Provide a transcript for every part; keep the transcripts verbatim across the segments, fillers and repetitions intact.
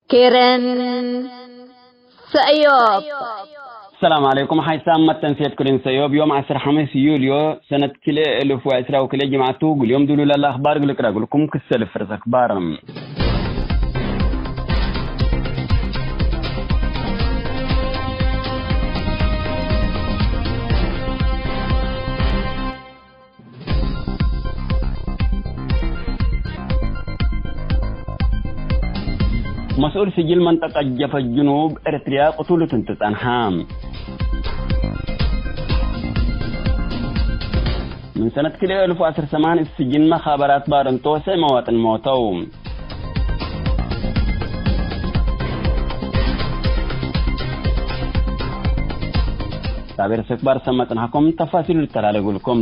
ኬረን ሰእዮብ። ሰላም ዐለይኩም። ሓይሳም መተንሴት ክርን ሰእዮብ ዮም ዐስር ሐምስ ዩልዮ ሰነት ክልኤ እልፍ ወዕስራ ወክልኤ ጅምዓቱ፣ ግል ዮም ዱሉል ለለ አኽባር እግል እቅረግልኩም ክሰል ፍርስ አክባር። መስኡል ስጅል መንጠቀት ጀብሀት ጅኑብ ኤረትርያ ቅቱል እቱ እንቱ ጸንሐ። ምን ሰነት ክልኤ እልፍ ወዐስር ሰማን እት ስጅን መኻበራት ባረንቶ ሰ መዋጥን ሞተው። ሳቤር ሰክባር ሰመ ጽንሐኩም ተፋሲሉ ልተላለጉልኩም።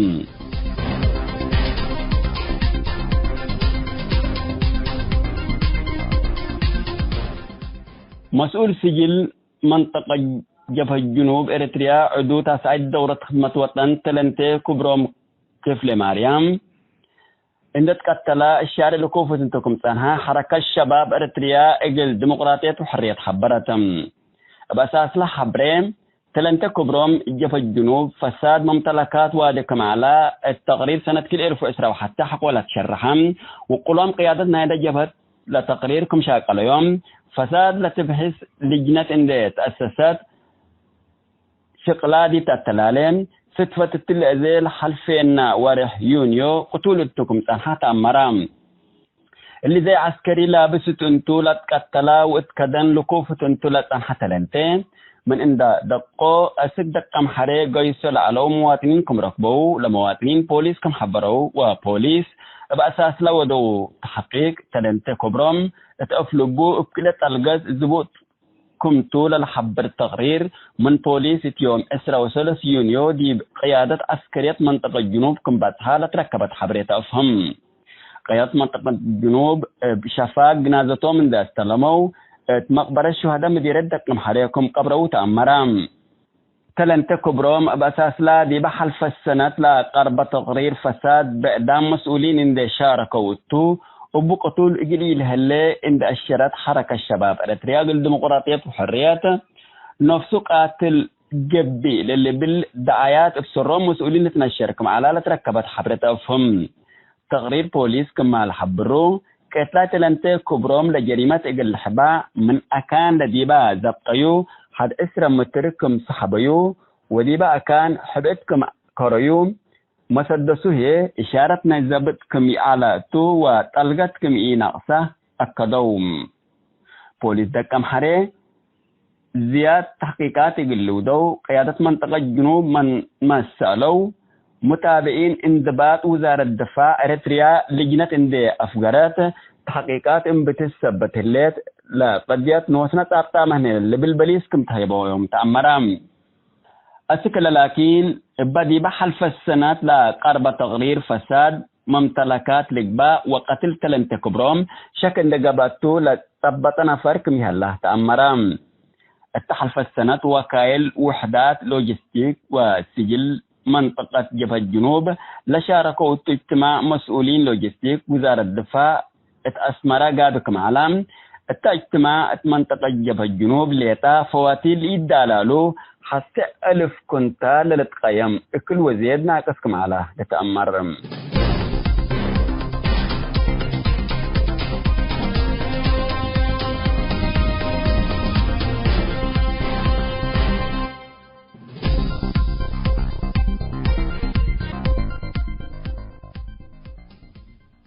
መስኡል ስጅል መንጠቀ ጀብሀት ጅኑብ ኤረትርያ ዕዱ ታስዓይት ደውረት ክድመት ወጠን ተለንቴ ክብሮም ክፍለ ማርያም፣ እንደ ትቀተለ እሻሪ ልኩፍት እንቱ ክም ጸንሐ ሐረከት ሸባብ ኤረትርያ እግል ዲሞቅራጥየት ወሕርየት ሐበረት። እብ አሳስለ ሐብሬ፣ ተለንተ ክብሮም ጀብሀት ጅኑብ ፈሳድ መምተለካት ዋዲ ክም ዐለ እት ተቅሪር ሰነት ክልኤ እልፍ ወዕስራ ወሐተ ሐቆ ለትሸረሐ፣ ውቁሎም ቅያደት ናይለ ጀብሀት ለተቅሪር ክም ሻቀለዮም፣ ፈሳድ ለትብሕስ ልጅነት እንዴ ተአሰሰት፣ ሽቅላ ዲብ ተአተላሌ፣ ፍትፈት እትለ እዜ ለሐልፌና ወሬሕ ዩንዮ ቅቱል እቱ ክም ጸንሐ ተአመረ። እሊ ዘይ ዐስከሪ ላብስ እት እንቱ ለትቀተለ ወእት ከደን ልኩፍ እት እንቱ ለጸንሐ ተለንቴ፣ ምን እንደ ደቆ፣ አስክ ደቀምሐሬ ገይሶ ለዐለው መዋጥኒን ክም ረክበው፣ ለመዋጥኒን ፖሊስ ክም ሐበረው ወፖሊስ እብ አሳስለ ወደው ተሐቂቅ ተለንቴ ክብሮም እት አፍልቡ እብ ክልኤ ጠልገት ዝቡጥ ክምቱ ለልሐብር ተቅሪር፣ ምን ፖሊስ እት ዮም ዕስራ ወሰለስ ዩንዮ ዲብ ቅያደት ዐስከርየት መንጠቀት ጅኑብ ክም በጽሐ ለትረከበት ሐብሬ ተአፍህም። ቅያደት መንጠቀት ጅኑብ እብ ሸፋግ ግናዘቶም እንዴ አስተለመው፣ እት መቅበረት ሹሀደ ምዲርየት ደቀምሐሬ ክም ቀብረው ተአመረ። ተለንተ ክብሮም እብ አሳስላ ዲበ ሐልፈት ሰነት ለቀርበ ተቅሪር ፈሳድ ብዕዳም መስኡሊን እንዴ ሻረከው እቱ፣ እቡ ቅቱል እግል ኢልሀሌ እንዴ አሸረት ሐረከት ሸባብ ኤረትርያ እግል ዲሞቅራጥየት ወሕርየት፣ ነፍሱ ቃትል ገብእ ለልብል ደዓያት እብ ሰሮም መስኡሊን ልትነሸር ክም ዐለ ለትረከበት ሐብሬ ተአፍህም። ተቅሪር ፖሊስ ክማል ሐብሩ፣ ቅትላይ ተለንቴ ክብሮም ለጀሪመት እግል ልሕባእ ምን አካን ለዲበ ዘብጠዩ ሐድ ዕስረ ምትር ክም ሰሐበዩ ወዲበ አካን ሕብእት ክም ከረዩ፣ መሰደሱ ህዬ እሻረት ናይ ዘብጥ ክም ይዐለ እቱ ወጠልገት ክም ኢነቅሰ አከደው። ፖሊስ ደቀምሐሬ ዝያድ ተሕቂቃት እግል ልውደው ቅያደት መንጠቀት ጅኑብ መን መሰአለው፣ ሙታብዒን እንድባጥ ውዛረት ድፋዕ ኤረትርያ ልጅነት እንዴ አፍገረት፣ ተሕቂቃት እምብትሰበት ህሌት፣ ለቀድየት ኖስነ ጻብጣ መህኔ ልብል በሊስ ክም ተህይበዮም ተአመረ። አስክለ ላኪን፣ እበ ዲበ ሐልፈት ሰነት ለቀርበ ተቅሪር ፈሳድ መምተለካት ልግባእ ወቀትል ተለንቴ ክብሮም ሸክ እንዴ ገብአቱ ለጸበጠ ነፈር ክም ይሀላ ተአመረ። እተ ሐልፈት ሰነት ወካይል ውሕዳት ሎጂስቲክ ወስጅል መንጠቀት ጀብሀት ጅኑብ ለሻረከው እቱ እጅትማዕ መስኡሊን ሎጂስቲክ ውዛረት ድፋዕ እት አስመረ ጋብእ ክም ዐለ፣ እተ እጅትማዕ እት መንጠቀት ጀብሀት ጅኑብ ሌጠ ፈዋቲል ኢዳላሉ ሐቴ አልፍ ኩንታል ለልትቀየም እክል ወዜድ ናቅስ ክም ዐለ ልትአመር።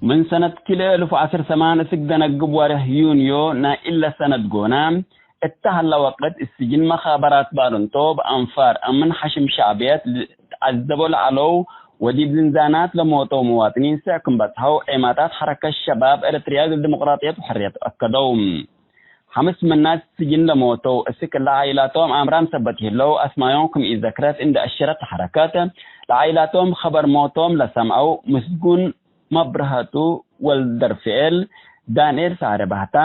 ምን ሰነት ክልኤ እልፍ ወዐስር ሰማን እስክ ደነግብ ወሬሕ ዩንዮ ናይ እለ ሰነት ጎነ፣ እተ ሀለ ወቅት እስጅን መኻበራት ባርንቶ በአንፋር አምን ሐሽም ሸዕብየት ልትዐዘቦ ለዐለው ወዲብ ዝንዛናት ለሞተው መዋጥኒን ስዕ ክም በጽሐው ዔማታት ሐረከት ሸባብ ኤረትርያ እግል ዲሞቅራጥየት ወሕርየት አከደው። ሐምስ ምናት ስጅን ለሞተው እስክ ለዓኢላቶም አምራም ሰበት ህለው አስማዮም ክም ኢዘክረት እንዴ አሸረት ሐረከት፣ ለዓኢላቶም ኸበር ሞቶም ለሰምዐው ምስጉን መብርሀቱ ወልደርፍኤል፣ ዳንኤል ሰዓረ ባህታ፣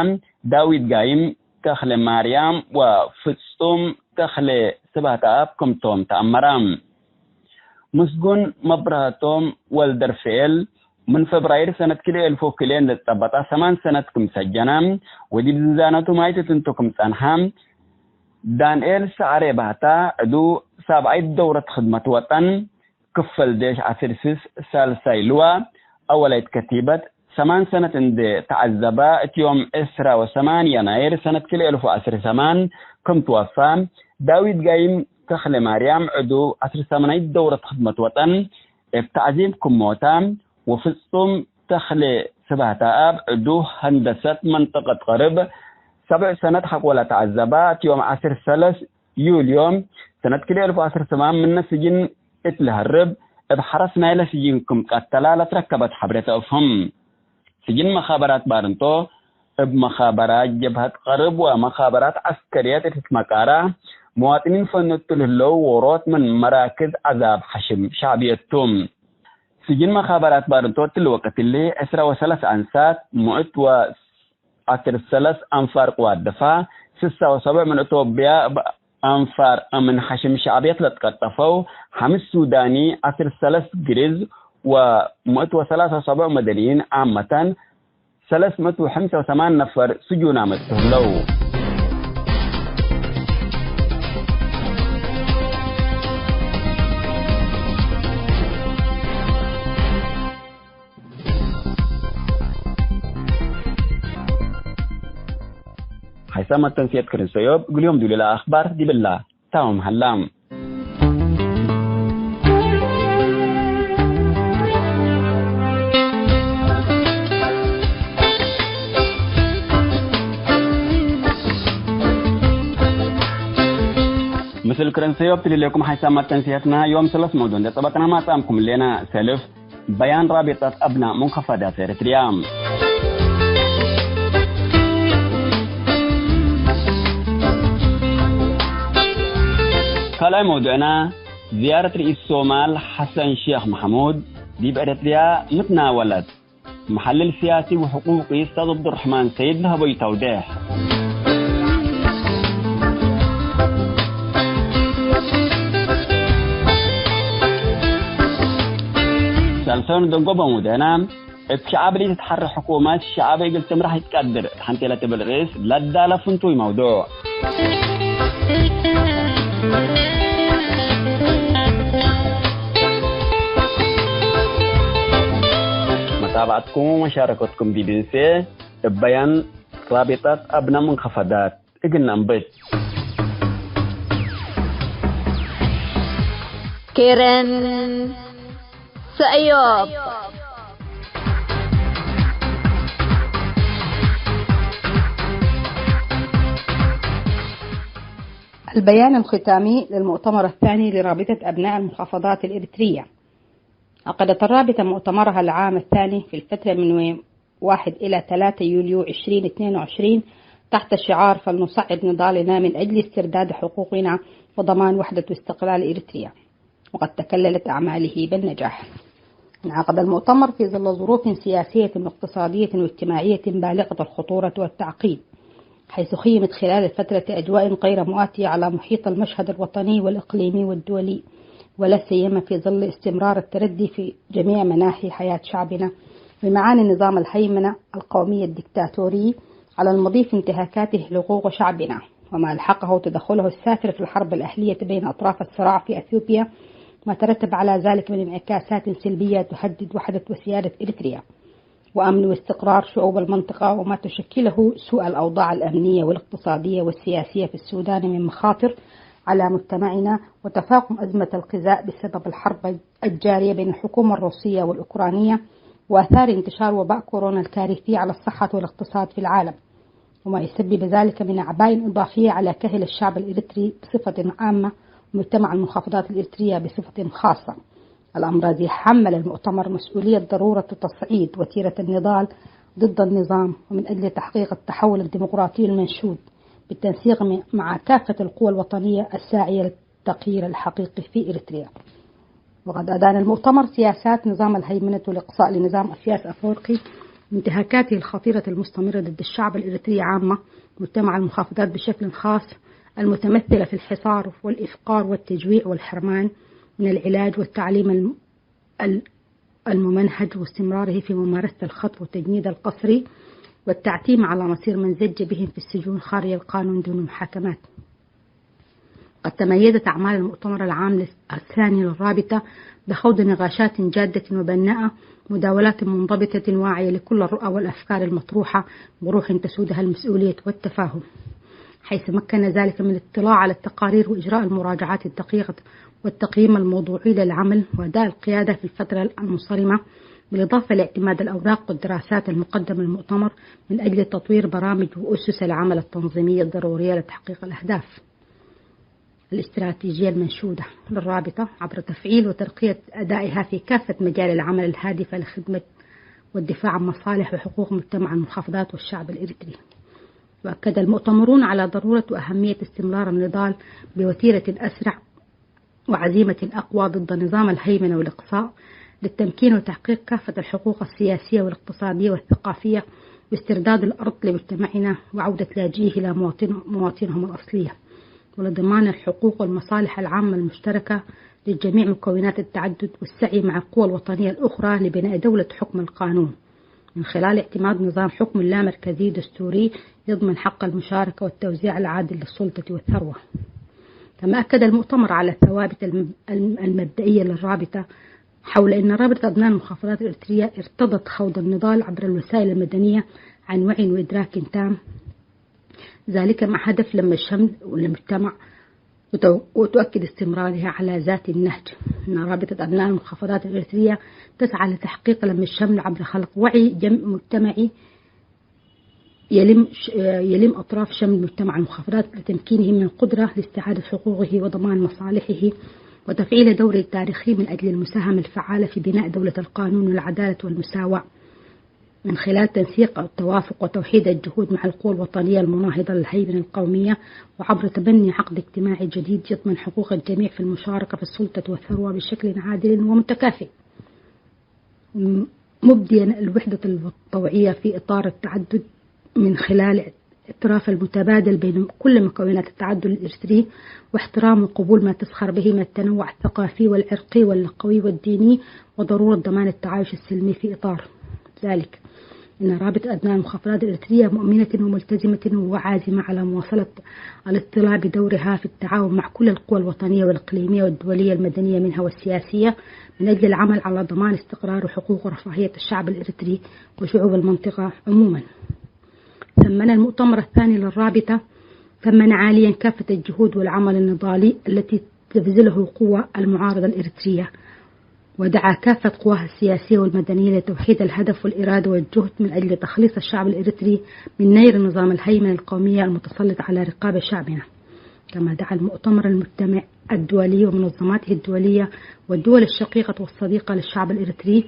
ዳዊት ጋይም፣ ተኽለ ማርያም ወፍጹም ተኽለ ስብሐተአብ ክምቶም ተአመረ። ምስጉን መብርሀቶም ወልደርፍኤል፣ ምን ፈብራይር ሰነት ክልኤ እልፍ ወክልኤን ለጸበጠ ሰማን ሰነት ክም ሰጀነ ወዲብ ዝንዛነቱ ማይትት እንቱ ክም ጸንሐ፣ ዳንኤል ሰዓሬ ባህታ፣ ዕዱ ሳብዓይት ደውረት ክድመት ወጠን፣ ክፈል ዴሽ ዐስር ስስ ሳልሳይ ልዋ፣ አወላይት ከቲበት፣ ሰማን ሰነት እንዴ ተዐዘበ፣ እት ዮም ዕስራ ወሰማን የናይር ሰነት ክልኤ እልፍ ወዐስር ሰማን ክም ትወፋ፣ ዳዊት ጋይም ተክለ ማርያም፣ ዕዱ ዐስር ሰማናይት ደውረት ክድመት ወጠን፣ እብ ተዕዚብ ክም ሞታ፣ ወፍጹም ተክሌ ስብሐተኣብ፣ ዕዱ ሀንደሰት መንጠቀት ቀርብ ሰብዕ ሰነት ሐቆለ ተዐዘበ፣ እት ዮም ዐስር ሰለስ ዩልዮ ሰነት ክልኤ እልፍ ወዐስር ሰማን ምነ ስጅን እት ለሀርብ፣ እብ ሐረስ ናይለ ስጅን ክም ቀተላ ለትረከበት ሐብሬ ተአፍህም። ስጅን መኻበራት ባርንጦ፣ እብ መኻበራት ጀብሀት ቀርብ ወመኻበራት ዐስከርየት እት ትመቃራ፣ መዋጥኒን ፈኑ እቱ ለህለው ዎሮት ምን መራክዝ ዐዛብ ሐሽም ሸዕብየት ቱ። ስጅን መኻበራት ባርንጦ እትሊ ወቅት እሊ፣ ዕስራ ወሰለስ አንሳት፣ ምእት ወዐስር ሰለስ አንፋር ቅዋት ድፋዕ፣ ስሳ ወሰብዕ ምን እቶብያ እብ አንፋር ምን ሐሽም ሸዕብየት ለትቀጠፈው፣ ሐምስ ሱዳኒ፣ ዐስር ሰለስ ግሪዝ ወምእት ወሰላሳ ወሰብዕ መደንይን ዓመተን፣ ሰለስ ምእት ወሐምሳ ወሰማን ነፈር ስጁናም እት ህለው። ሐይሳም መተንስየት ክርን ሰዮብ፣ እግልዮም ዱለ ለአክባር ዲብላ። ታምም ሀላ። ምስል ክረን ሰዮብ ትልሌኩም ሓይሳም መተንስየትና ዮም ሰለስ መውዱዕ እንዴ ጸበጥና ማጻምኩም ሌና ሰልፍ በያን ራቢጠት አብናእ ሙንከፈዳት ኤረትርያ። ካልኣይ መውዱዕና፣ ዝያረት ርኢስ ሶማል ሐሰን ሼክ መሐሙድ ዲብ ኤረትርያ ምትናወለት። መሐልል ስያሲ ወሕቁቂ ኡስታዝ ዐብዱረሕማን ሰይድ ለሀበዩ ተውዴሕ። ሳልሳዩን ደንጎበ ሙደና፣ እብ ሸዐብ ለኢትትሐረ ሕኩመት፣ ሸዐብ እግል ትምራሕ ኢትቀድር እት ሐንቴ ለትብል ርእስ ለዳለ ፍንቱይ መውዱዕ። መታብዐትኩም ወመሻረከትኩም ዲብ እንሴ እብ በያን ራቢጠት አብነ ሙንከፈዳት እግል ነአንብት። ኬረን ሰእዮብ። البيان الختامي للمؤتمر الثاني لرابطة أبناء المحافظات الإريترية. عقدت الرابطة مؤتمرها العام الثاني في الفترة من واحد إلى ثلاثة يوليو عشرين اثنين وعشرين تحت شعار: "فلنصعد نضالنا من أجل استرداد حقوقنا وضمان وحدة واستقلال إريتريا". وقد تكللت أعماله بالنجاح. انعقد المؤتمر في ظل ظروف سياسية واقتصادية واجتماعية بالغة الخطورة والتعقيد، حيث خيمت خلال الفترة أجواء غير مؤاتية على محيط المشهد الوطني والإقليمي والدولي، ولا سيما في ظل استمرار التردي في جميع مناحي حياة شعبنا بمعاني نظام الهيمنة القومية الدكتاتوري، على المضيف انتهاكاته لحقوق شعبنا، وما ألحقه تدخله السافر في الحرب الأهلية بين أطراف الصراع في أثيوبيا، ما ترتب على ذلك من انعكاسات سلبية تهدد وحدة وسيادة إريتريا وأمن واستقرار شعوب المنطقة، وما تشكله سوء الأوضاع الأمنية والاقتصادية والسياسية في السودان من مخاطر على مجتمعنا، وتفاقم أزمة الغذاء بسبب الحرب الجارية بين الحكومة الروسية والأوكرانية، وآثار انتشار وباء كورونا الكارثي على الصحة والاقتصاد في العالم، وما يسبب ذلك من أعباء إضافية على كاهل الشعب الإريتري بصفة عامة ومجتمع المحافظات الإريترية بصفة خاصة. الأمر الذي حمل المؤتمر مسؤولية ضرورة تصعيد وتيرة النضال ضد النظام، ومن أجل تحقيق التحول الديمقراطي المنشود بالتنسيق م-، مع كافة القوى الوطنية الساعية للتغيير الحقيقي في إريتريا. وقد أدان المؤتمر سياسات نظام الهيمنة والإقصاء لنظام أفياس أفورقي، وانتهاكاته الخطيرة المستمرة ضد الشعب الإريتري عامة، مجتمع المحافظات بشكل خاص، المتمثلة في الحصار والإفقار والتجويع والحرمان من العلاج والتعليم الم-، ال-، الممنهج واستمراره في ممارسة الخطف والتجنيد القسري والتعتيم على مصير من زج بهم في السجون خارج القانون دون محاكمات. قد تميزت أعمال المؤتمر العام الثاني للرابطة بخوض نقاشات جادة وبناءة، مداولات منضبطة واعية لكل الرؤى والأفكار المطروحة بروح تسودها المسؤولية والتفاهم، حيث مكن ذلك من الاطلاع على التقارير وإجراء المراجعات الدقيقة والتقييم الموضوعي للعمل وأداء القيادة في الفترة المنصرمة، بالإضافة لاعتماد الأوراق والدراسات المقدمة للمؤتمر من أجل تطوير برامج وأسس العمل التنظيمية الضرورية لتحقيق الأهداف الاستراتيجية المنشودة للرابطة عبر تفعيل وترقية أدائها في كافة مجال العمل الهادفة لخدمة والدفاع عن مصالح وحقوق مجتمع المنخفضات والشعب الإريتري. وأكد المؤتمرون على ضرورة وأهمية استمرار النضال بوتيرة أسرع وعزيمة أقوى ضد نظام الهيمنة والإقصاء للتمكين وتحقيق كافة الحقوق السياسية والاقتصادية والثقافية واسترداد الأرض لمجتمعنا وعودة لاجئيه إلى مواطن-، مواطنهم الأصلية، ولضمان الحقوق والمصالح العامة المشتركة لجميع مكونات التعدد والسعي مع القوى الوطنية الأخرى لبناء دولة حكم القانون من خلال اعتماد نظام حكم لا مركزي دستوري يضمن حق المشاركة والتوزيع العادل للسلطة والثروة. كما أكد المؤتمر على الثوابت الم-، الم-، المبدئية للرابطة حول أن رابطة أبناء المخابرات الإريترية ارتضت خوض النضال عبر الوسائل المدنية عن وعي وإدراك تام، ذلك مع هدف لم الشمل والمجتمع وتو-، وتؤكد استمرارها على ذات النهج. إن رابطة أبناء المخابرات الإريترية تسعى لتحقيق لم الشمل عبر خلق وعي جم-، مجتمعي يلم ش-، يلم أطراف شمل مجتمع المخابرات لتمكينهم من قدرة لاستعادة حقوقه وضمان مصالحه وتفعيل دوره التاريخي من أجل المساهمة الفعالة في بناء دولة القانون والعدالة والمساواة من خلال تنسيق التوافق وتوحيد الجهود مع القوى الوطنية المناهضة للهيمنة القومية، وعبر تبني عقد اجتماعي جديد يضمن حقوق الجميع في المشاركة في السلطة والثروة بشكل عادل ومتكافئ. مبديا الوحدة الطوعية في إطار التعدد من خلال الاعتراف المتبادل بين كل مكونات التعدد الإريتري واحترام وقبول ما تزخر به من التنوع الثقافي والعرقي واللغوي والديني، وضرورة ضمان التعايش السلمي في إطار ذلك. إن رابطة أبناء المخابرات الإريترية مؤمنة وملتزمة وعازمة على مواصلة الاضطلاع بدورها في التعاون مع كل القوى الوطنية والإقليمية والدولية المدنية منها والسياسية من أجل العمل على ضمان استقرار وحقوق ورفاهية الشعب الإريتري وشعوب المنطقة عموما. ثمن المؤتمر الثاني للرابطة ثمن عاليا كافة الجهود والعمل النضالي التي تبذله قوى المعارضة الإريترية، ودعا كافة قواها السياسية والمدنية لتوحيد الهدف والإرادة والجهد من أجل تخليص الشعب الإريتري من نير نظام الهيمنة القومية المتسلط على رقاب شعبنا. كما دعا المؤتمر المجتمع الدولي ومنظماته الدولية والدول الشقيقة والصديقة للشعب الإريتري،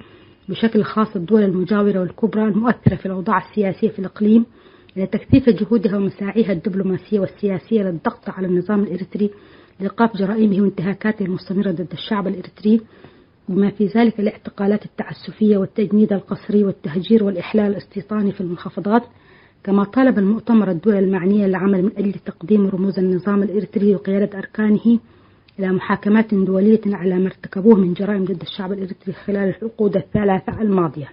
بشكل خاص الدول المجاورة والكبرى المؤثرة في الأوضاع السياسية في الإقليم، إلى تكثيف جهودها ومساعيها الدبلوماسية والسياسية للضغط على النظام الإريتري لإيقاف جرائمه وانتهاكاته المستمرة ضد الشعب الإريتري، بما في ذلك الاعتقالات التعسفية والتجنيد القسري والتهجير والإحلال الاستيطاني في المنخفضات. كما طالب المؤتمر الدول المعنية للعمل من أجل تقديم رموز النظام الإريتري وقيادة أركانه إلى محاكمات دولية على ما ارتكبوه من جرائم ضد الشعب الإريتري خلال العقود الثلاثة الماضية.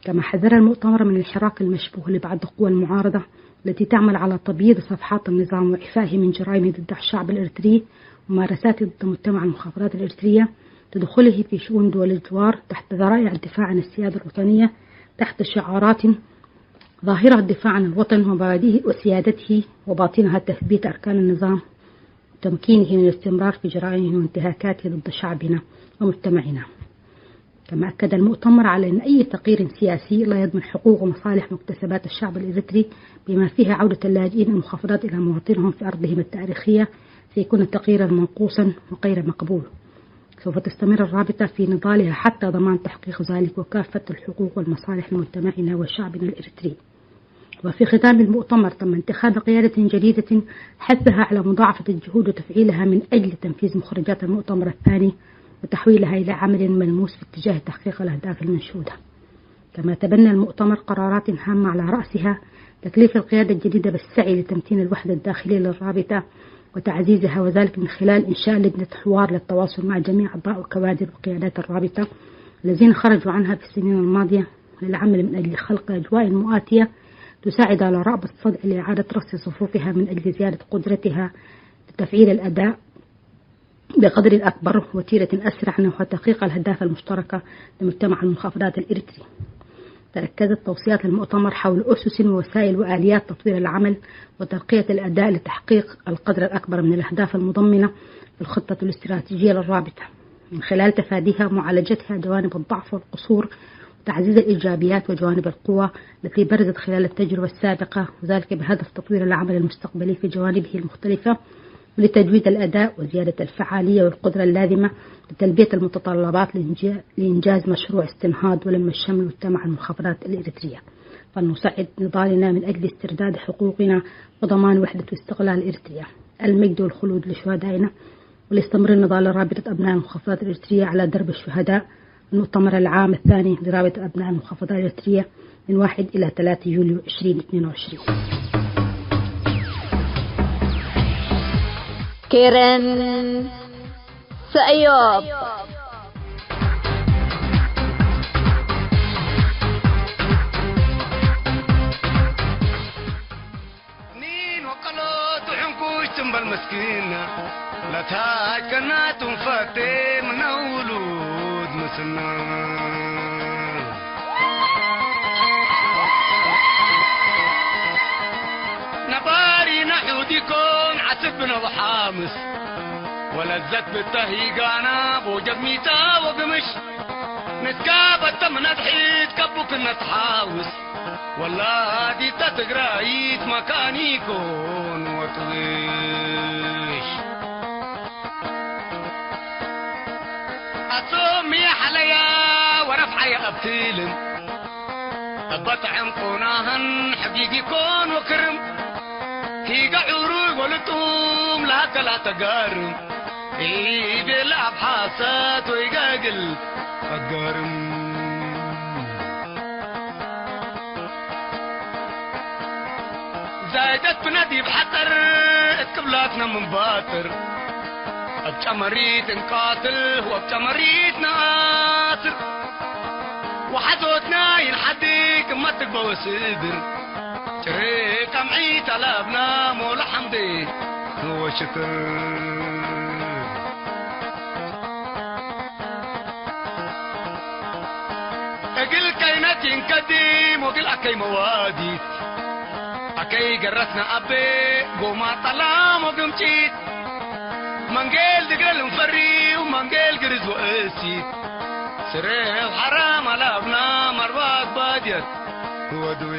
كما حذر المؤتمر من الحراك المشبوه لبعض قوى المعارضة التي تعمل على تبييض صفحات النظام وإعفائه من جرائمه ضد الشعب الإريتري وممارساته ضد مجتمع المخابرات الإريترية، تدخله في شؤون دول الجوار تحت ذرائع الدفاع عن السيادة الوطنية، تحت شعارات ظاهرها الدفاع عن الوطن ومبادئه وسيادته، وباطنها تثبيت أركان النظام وتمكينه من الاستمرار في جرائمه وانتهاكاته ضد شعبنا ومجتمعنا. كما أكد المؤتمر على أن أي تغيير سياسي لا يضمن حقوق ومصالح مكتسبات الشعب الإريتري، بما فيها عودة اللاجئين المخفضات إلى مواطنهم في أرضهم التاريخية، سيكون تغييرا منقوصا وغير مقبول. سوف تستمر الرابطة في نضالها حتى ضمان تحقيق ذلك وكافة الحقوق والمصالح لمجتمعنا وشعبنا الإريتري. وفي ختام المؤتمر، تم انتخاب قيادة جديدة حثها على مضاعفة الجهود وتفعيلها من أجل تنفيذ مخرجات المؤتمر الثاني وتحويلها إلى عمل ملموس في اتجاه تحقيق الأهداف المنشودة. كما تبنى المؤتمر قرارات هامة، على رأسها تكليف القيادة الجديدة بالسعي لتمتين الوحدة الداخلية للرابطة وتعزيزها، وذلك من خلال إنشاء لجنة حوار للتواصل مع جميع أعضاء وكوادر وقيادات الرابطة الذين خرجوا عنها في السنين الماضية للعمل من أجل خلق أجواء مؤاتية تساعد على رأب الصدع لإعادة رص صفوفها من أجل زيادة قدرتها لتفعيل الأداء بقدر أكبر، وتيرة أسرع نحو تحقيق الأهداف المشتركة لمجتمع المنخفضات الإريتري. تركزت توصيات المؤتمر حول أسس ووسائل وآليات تطوير العمل وترقية الأداء لتحقيق القدر الأكبر من الأهداف المضمنة في الخطة الاستراتيجية للرابطة، من خلال تفاديها ومعالجتها جوانب الضعف والقصور، وتعزيز الإيجابيات وجوانب القوة التي برزت خلال التجربة السابقة، وذلك بهدف تطوير العمل المستقبلي في جوانبه المختلفة، ولتجويد الأداء وزيادة الفعالية والقدرة اللازمة لتلبية المتطلبات لإنجا-، لإنجاز مشروع استنهاض ولم الشمل مجتمع المنخفضات الإريترية. فلنسعد نضالنا من أجل استرداد حقوقنا وضمان وحدة واستقلال إريتريا. المجد والخلود لشهدائنا، وليستمر نضال رابطة أبناء المنخفضات الإريترية على درب الشهداء. المؤتمر العام الثاني لرابطة أبناء المنخفضات الإريترية من واحد إلى ثلاثة يوليو ألفين واثنين وعشرين. كيرن سأيوب. ኒን ወቀሎት ወሕንኩሽ ትንበል መስኪን፣ ለታጅ ከናቱን ፈቴ ምነ ውሉድ ምስና። ነባሪነ ሑድ ኢኮን ዐስብ ብነ ወሓምስ፣ ወለዘት ብተ ሂጋና ቦጀብ ሚታ ወግምሽ። ንትጋበተ ምን አድሒት ከቡ ክነ ተሓውስ፣ ወላዲተ ትግራይት መካን ኢኮን ወጥሽ። አቶም ሚ ሐለያ ወረፍዓየ አብትልን፣ እበ ጥዕም ቁናህን ሕጊግ ኢኮን ወክርም። ሂገ ዑሩይ ወልጡም ለሀከላ ተጋርም፣ ኢቤለ አብ ሐሰት ወኢገግል አጋርም። ዛይደት ብነ ዲብ ሐጠር እት ቅብላትነ ምን ባጥር፣ እብ ጨመሪት እንቃትል ወእብ ጨመሪት ነአስር። ወሐዞትነ ይንሐድግ እመ ትግበእ ወስድር፣ ጭሬ ቀምዒት አለብነ ሞለ ሐምዴ ወሽክር። እግል ከይነት ይንቀዲም ወእግል አከይ መዋዲት፣ አከይ ገረስነ አቤ ጎማ ጠላም ወግምጪት። መንጌል ድግረ ልንፈሪው መንጌል ግርዝ ወእሲት፣ ስሬሕ ሐራም አላብና መርባት ባድየት ወድዊ።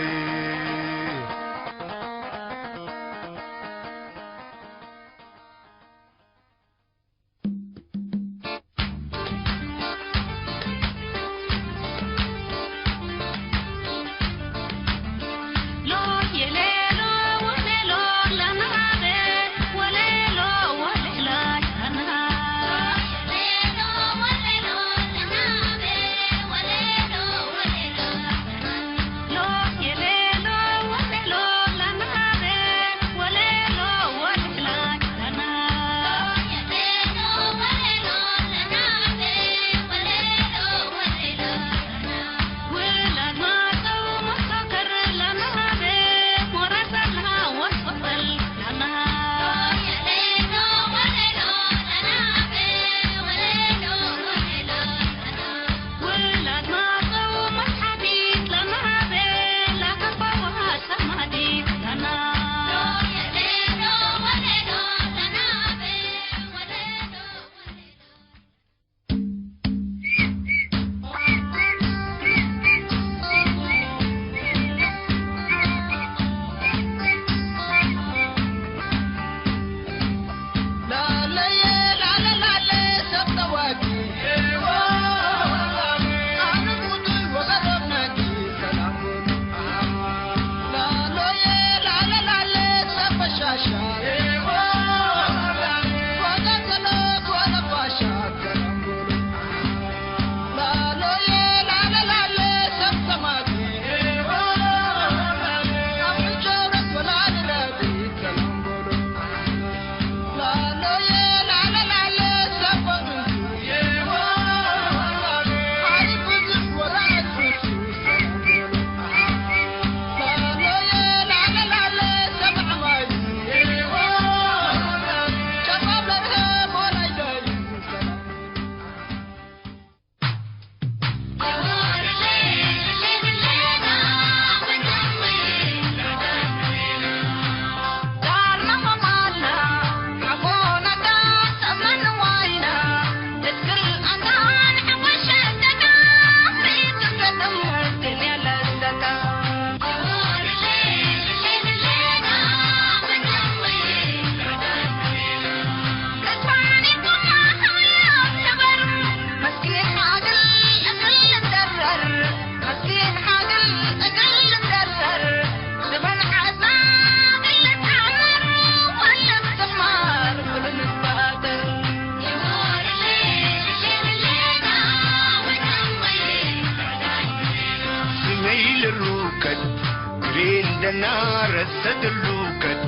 ተድሉከት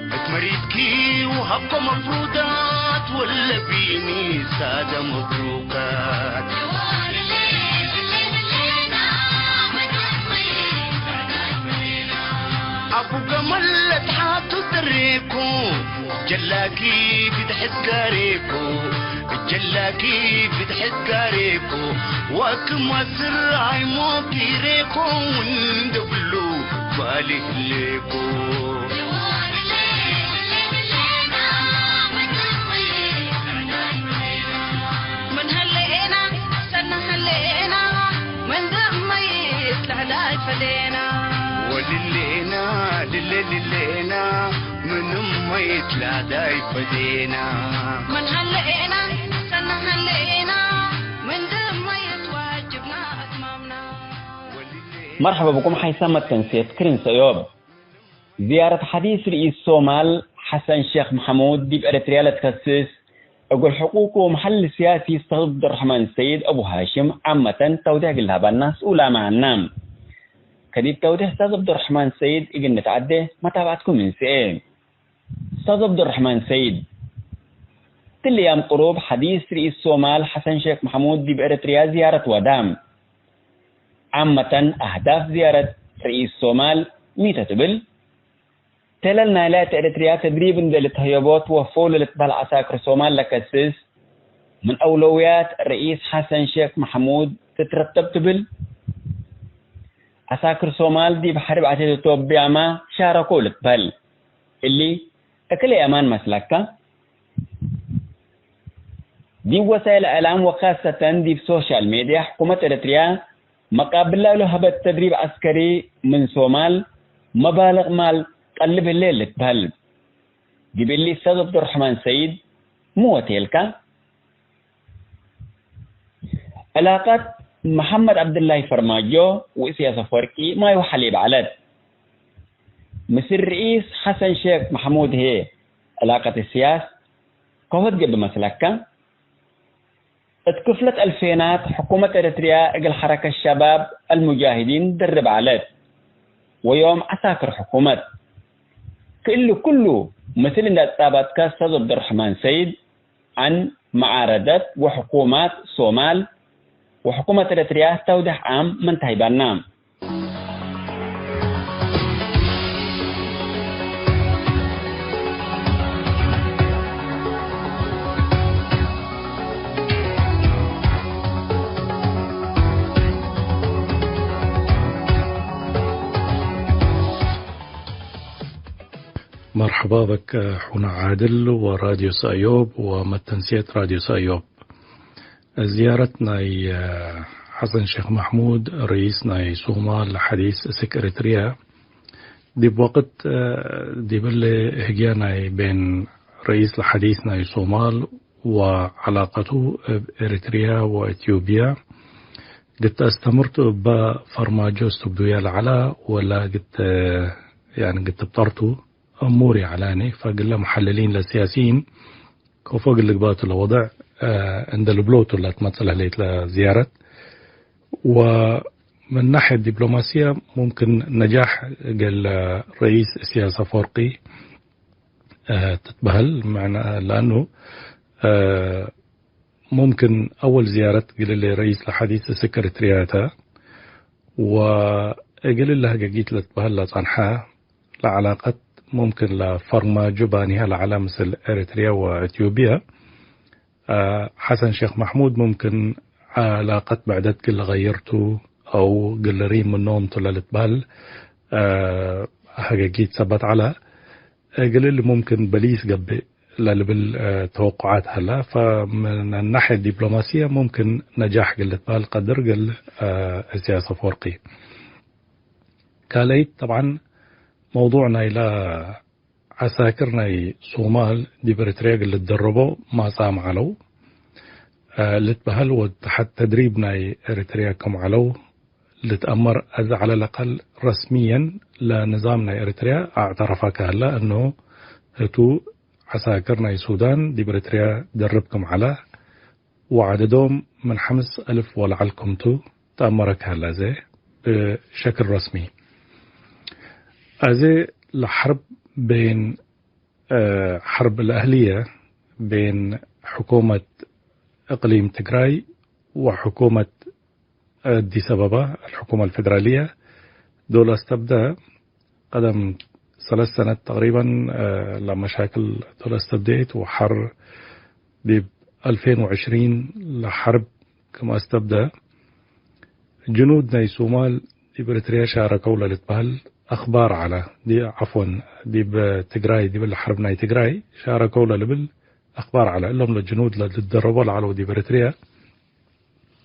እት መሪድኪ ወሀብኮ መፍሩዳት ወለቢኒ ሳደ መብሩካት። አቡ ገመል ለትሓቱ ተሬኮ ጀላኪ ብድሕት ጋሬኮ ጀላኪ ብድሕት ጋሬኮ ወክም አስር አይሞ ኪሬኮ እንደ ብሉ ባሊ ህሌኮ። ምን ሀሌና ሰነ ሀሌና ምን ደመይት ለህላይ ፈሌና። ወልሌና ልሌ ልሌና ምንም መይት ላዳይ ፈዴና። ምን ሀሌና ሰነ ሀሌና ምን ደመይት ዋጅብና አትማምና። መርሐበ ብኩም ሐይሰ መተንሴት ክርን ሰእዮብ። ዝያረት ሐዲስ ርኢስ ሶማል ሐሰን ሼክ መሐሙድ ዲብ ኤረትርያ ለትከስስ፣ እግል ሕቁቁ መሐል ስያሲ ኡስታዝ ዐብዱረሕማን ሰይድ አቡ ሃሽም ዓመተን ተውዴሕ እግል ለሀባና ስኡል አማና። ከዲብ ተውዴሕ ኡስታዝ ዐብዱረሕማን ሰይድ እግል ንትዐዴ መታብዐትኩም እንስኤ። ኡስታዝ ዐብዱረሕማን ሰይድ፣ እትሊ አያም ቅሩብ ሐዲስ ርኢስ ሶማል ሐሰን ሼክ መሐሙድ ዲብ ኤረትርያ ዝያረት ወዳ። ዓመተን አህዳፍ ዝያረት ርኢስ ሶማል ሚ ተ ትብል? ተለል ናይላ እት ኤረትርያ ተድሪብ እንዴ ልትሀየቦ ትወፈው ለልትበህል ዐሳክር ሶማል ለከስስ፣ ምን አውለውያት ርኢስ ሐሰን ሼክ መሐሙድ ትትረተብ ትብል? ዐሳክር ሶማል ዲብ ሐርብ አቴት ቶብያማ ሻረኮ ልትበህል። እሊ እክለ የማን መስለከ? ዲብ ወሳይል እዕላም ወካሰተን ዲብ ሶሻል ሜድያ፣ ሕኩመት ኤረትርያ መቃብላ ለሀበት ተድሪብ ዐስከሪ ምን ሶማል መባልቅ ማል ቀልብ ህሌ ልትበህል። ዲብ እሊ ኡስታዝ ዐብዱረሕማን ሰይድ ሚ ወቴልከ? ዕላቀት መሐመድ ዐብድላይ ፈርማጆ ወእስያስ አፈወርቂ ማይ ወሐሊብ ዐለት። ምስል ርኢስ ሐሰን ሼክ መሐሙድ ህዬ ዕላቀት እስያስ ከሆት ገብእ መስለከ? እት ክፍለት አልፌናት ሕኩመት ኤረትርያ እግል ሐረከት ሸባብ አልሙጃሂዲን ደርብ ዐለት፣ ወዮም ዐሳክር ሕኩመት። ክእሊ ኩሉ ምስል እንዴ አትጻባጥከ ኡስታዝ ዐብዱረሕማን ሰይድ፣ ዐን መዓረደት ወሕኩማት ሶማል ወሕኩመት ኤረትርያ ተውዴሕ ዓም ምን ተሀይባና። መርሐባ በክ ሑና ዓድል ወራድዮ ሰእዮብ ወመተንስየት ራድዮ ሰእዮብ። ዝያረት ናይ ሐሰን ሼክ መሕሙድ ርኢስ ናይ ሶማል ለሐዲስ እስክ ኤረትርያ፣ ዲብ ወቅት ዲብለ ህግየ ናይ ቤን ርኢስ ለሐዲስ ናይ ሶማል ወዐላቀቱ እብ ኤረትርያ ወኢትዮጵያ፣ ግት አስተምርቱ እበ ፈርማጆ እስትብዱያ ለዐላ ወላ ግት፣ ያኒ ግት ብጠርቱ እሙር ይዐላኒ፣ ፈግለ መሐልሊን ለሲያሲይን ከፎ እግል ልግባቱ ለወድዕ፣ እ፣ እንደ ልብሎቱ ለትመጽእ ለህሌት ለዝያረት። ወምን ናሕየት ዲፕሎማስየ ሙምክን ነጃሕ እግል ረኢስ እስያስ አፈወርቂ፣ እ፣ ትትበህል፣ ምዕነ፣ ለአኑ፣ እ፣ ሙምክን አወል ዝያረት እግል ረኢስ ለሐዲስ እስክ ኤሪትርያ ተ፣ ወእግል እለ ህገጊት ለትበህል ለጸንሐ፣ ለዐላቀት ሙምክን ለፈርማጆ ባኒሀ ለዐለ ምስል ኤሪትርያ ወኢትዮጵያ፣ አ፣ ሐሰን ሼክ መሕሙድ ሙምክን ዐላቀት ብዕደት እግል ለገይር ቱ አው እግል ልሪም ምኖም ቱ ለልትበህል፣ አ፣ ሀገጊት ሰበት ዐለ። እግል እሊ ሙምክን በሊስ ገብእ ለልብል፣ አ፣ ተወቁዓት ሀለ። ፈምን ናሕየ ዲፕሎማስየ ሙምክን ነጃሕ እግል ልትበህል ቀድር እግል፣ አ፣ እስያስ አፈወርቂ። ካልአይት ጠብዓን መውዱዕ ናይለ ዐሳክር ናይ ሶማል ዲብ ኤሪትርያ እግል ልትደረቦ ማጽአም ዐለው፣ አ፣ ልትበህል ወተሐት ተድሪብ ናይ ኤሪትርያ ክም ዐለው ልትአመር። አዜ ዐለ ለአቀል ረስምየን ለንዛም ናይ ኤሪትርያ አዕተረፈ ከሀለ እኖ ህቱ ዐሳክር ናይ ሱዳን ዲብ ኤሪትርያ ደርብ ክም ዐለ፣ ወዐደዶም ምን ሐምስ አልፍ ወለዐል ክምቱ ተአመረ ከሀለ አዜ ብሸክል ረስሚ። አዜ ለሐርብ ቤን፣ እ፣ ሐርብ ለአህልየ ቤን ሕኩመት እቅሊም ትግራይ ወሕኩመት አዲስ አበባ፣ አልሕኩመ አልፌደራልየ፣ ዶል አስተብደ። ቀደም ሰለስ ሰነት ተቅሪበን፣ እ፣ ለመሻክል ዶል አስተብዴት ወሐር ዲብ አልፌን ወዕሽሪን ለሐርብ ክም አስተብደ፣ ጅኑድ ናይ ሶማል ዲብ ኤሪትርያ ሻረከው ለልትበህል አኽባር ዐለ። ዲ-፣ ዐፍወን፣ ዲብ ትግራይ፣ ዲብ ሐርብ ናይ ትግራይ ሻረከው ለልብል አኽባር ዐለ። እሎም ለጅኑድ ለልትደረቦ ለዐለው ዲብ ኤሪትርያ፣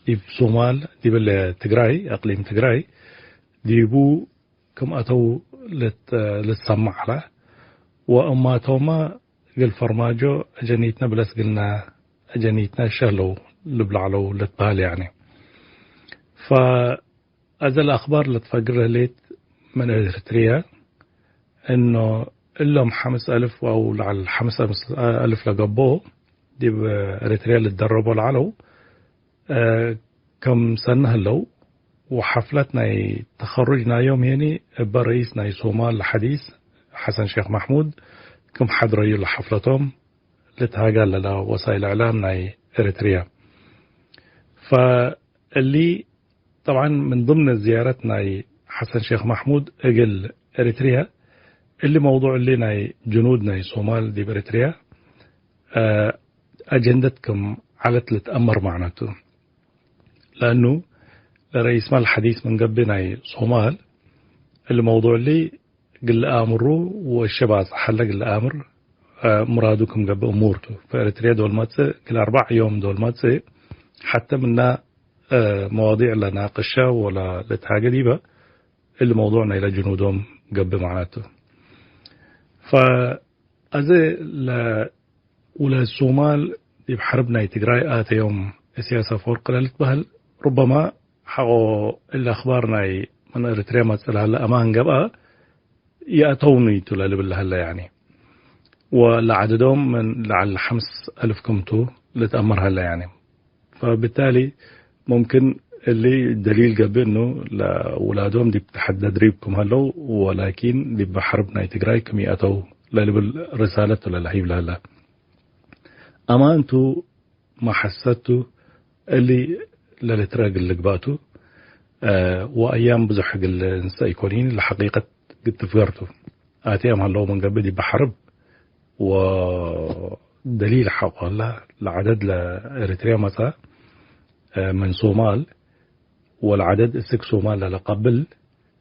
ዲብ ሶማል፣ ዲብ ትግራይ፣ አቅሊም ትግራይ ዲቡ ክም አተው ልት-፣ ልትሰማዕ ዐለ። ወእማቶመ እግል ፈርማጆ አጀኒትነ ብለስ እግልነ አጀኒትነ ሸህለው ልብል ዐለው ልትበህል ያኒ። ፈአዘ ለአኽባር ለትፈግር ህሌት ምን ኤሪትርየ እኖ እሎም ሐምስ አልፍ አው ለዐል ሐምስ አልፍ ለገብኦ ዲብ ኤሪትርየ ልትደረቦ ለዐለው፣ እ፣ ክም ሰኒ ህለው፣ ወሐፍለት ናይ ተኸሩጅ ናዮም ሄኒ እበ ረኢስ ናይ ሶማል ለሐዲስ ሐሰን ሼክ መሕሙድ ክም ሐድረዩ ለሐፍለቶም ልትሃጋ ለላ ወሳይል እዕላም ናይ ኤሪትርያ። ፈእሊ ጠብዓን ምን ضمن ዝያረት ናይ ሐሰን ሼክ መሕሙድ እግል ኤሪትርያ፣ እሊ መውዱዕ እሊ ናይ ጅኑድ ናይ ሶማል ዲብ ኤሪትርያ፣ እ፣ አጀንደት ክም ዐለት ልትአመር ማዕነቱ። ለእኑ ለረኢስ ማል ሐዲስ ምን ገብእ ናይ ሶማል፣ እሊ መውዱዕ እሊ እግል ለአምሩ ወእሸ ባጽሕ ሀለ እግል ለአምር፣ እ፣ ሙራዱ ክም ገብእ እሙር ቱ። ፈኤሪትርየ ዶል መጽእ እግል አርበዕ ዮም ዶል መጽእ ሐተ ምና፣ እ፣ መዋዲዕ ለናቅሸ ወለ ልትሃገ ዲበ፣ እሊ መውዱዕ ናይለ ጅኑዶም ገብእ ማዕነቱ። ፈአዜ ለ-፣ ውላድ ሶማል ዲብ ሐርብ ናይ ትግራይ አተዮም። እስያስ አፈወርቅ ለልትበህል ሩበማ ሐቆ እሊ አኽባር ናይ ምን ኤሪትርያ መጽእ ለሀለ አማን ገብአ ይአተውኒ ቱ ለልብል ለሀለ ያኒ። ወለዐደዶም ምን ለዐል ሐምስ አልፍ ክምቱ ልትአመር ሀለ ያኒ። ፈብታሊ ሙምክን እሊ ደሊል ገብእ እኑ ለውላዶም ዲብ ተሐት ተድሪብ ክም ሀለው፣ ወላኪን ዲብ ሐርብ ናይ ትግራይ ክም ይአተው ለልብል ርሳለት ቱ ለለሀይብ ለሀለ። አማን ቱ መሐሰት ቱ እሊ ለልትረአ እግል ልግባእ ቱ፣ እ፣ ወአያም ብዙሕ እግል እንሰእ ኢኮኒን ለሐቂቀት እግል ትፍገር ቱ። አቴም ሀለው ምን ገብእ ዲብ ሐርብ ወደሊል ሐቆ ሀላ፣ ለዐደድ ለኤሪትርያ መጽአ፣ እ፣ ምን ሶማል፣ ወለዐደድ እስክ ሶማል ለለቀብል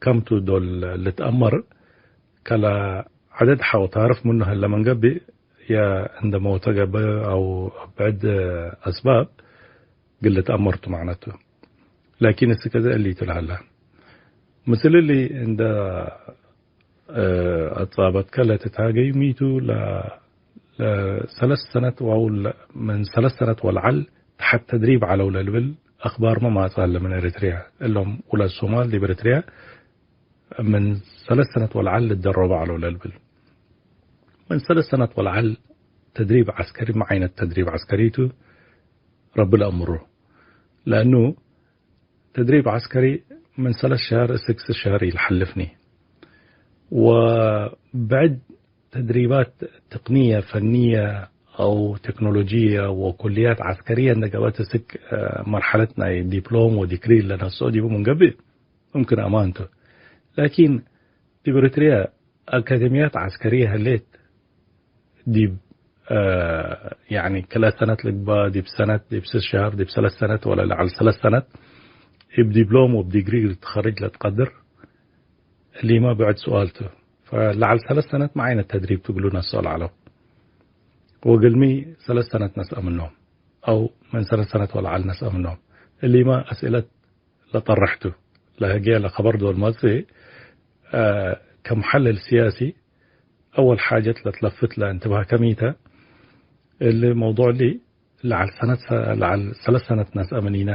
ከምቱ ዶል ልትአመር፣ ከለ ዐደድ ሐቆ ታርፍ ምኑ ሀለ ምን ገብእ፣ የ እንደ ሞተ ገብእ አው ብዕድ አስባብ እግል ልትአመር ቱ ማዕነቱ። ላኪን እስክ እሊ ቱ ለሀለ። ምስል እሊ እንደ እ፣ አጻበትከ ለትትሃገዩ ሚቱ ለ-፣ ለሰለስ ሰነት ዋው ለ-፣ ምን ሰለስ ሰነት ወለዐል ተሐት ተድሪብ ዐለው ለልብል አኽባርመ ማጽእ ሀለ ምን ኤሪትርያ። እሎም ውላድ ሶማል ዲብ ኤሪትርያ ምን ሰለስ ሰነት ወለዐል ልትደረቡ ዐለው ለልብል። ምን ሰለስ ሰነት ወለዐል ተድሪብ ዐስከሪ፣ ሚ ዐይነት ተድሪብ ዐስከሪ ቱ? ረቢ ለአምሩ። ለእኑ ተድሪብ ዐስከሪ ምን ሰለስ ሸህር እስክ ስስ ሸህር ኢለሐልፍኒ። ወብዕድ ተድሪባት ተቅንየ፣ ፈንየ አው ቴክኖሎጅየ ወኩልያት ዐስከርየ እንደ ገብአት እስክ፣ እ፣ መርሐለት ናይ ዲፕሎም ወዲግሪ ለነስኦ ዲቡ ምን ገብእ፣ ሙምክን አማን ቱ። ላኪን ዲብ ኤሪትርየ አካደምያት ዐስከርየ ህሌት፣ ዲብ፣ እ፣ ያኒ ክልኤ ሰነት ልግበእ፣ ዲብ ሰነት፣ ዲብ ስስ ሸህር፣ ዲብ ሰለስ ሰነት ወለ ለዐል ሰለስ ሰነት እብ ዲፕሎም ወእብ ዲግሪ ልትከርጅ ለትቀድር? እሊመ ብዕድ ሱኣል ቱ። ፈለዐል ሰለስ ሰነት ሚ ዐይነት ተድሪብ ቱ እግሉ ነስኦ ለዐለው? ወእግልሚ ሰለስ ሰነት ነስአ ምኖም፣ አው ምን ሰለስ ሰነት ወለዐል ነስአ ምኖም? እሊመ አስእለት ለጠርሕ ቱ። ለህግየ ለከበር ዶል መጽእ፣ እ፣ ከመሐልል ስያሲ፣ አወል ሓጀት ለትለፍት ለእንትብሃከ ሚ ተ? እሊ መውዱዕ እሊ ለዐል ሰነት ሰ-፣ ለዐል ሰለስ ሰነት ነስአ ምኒነ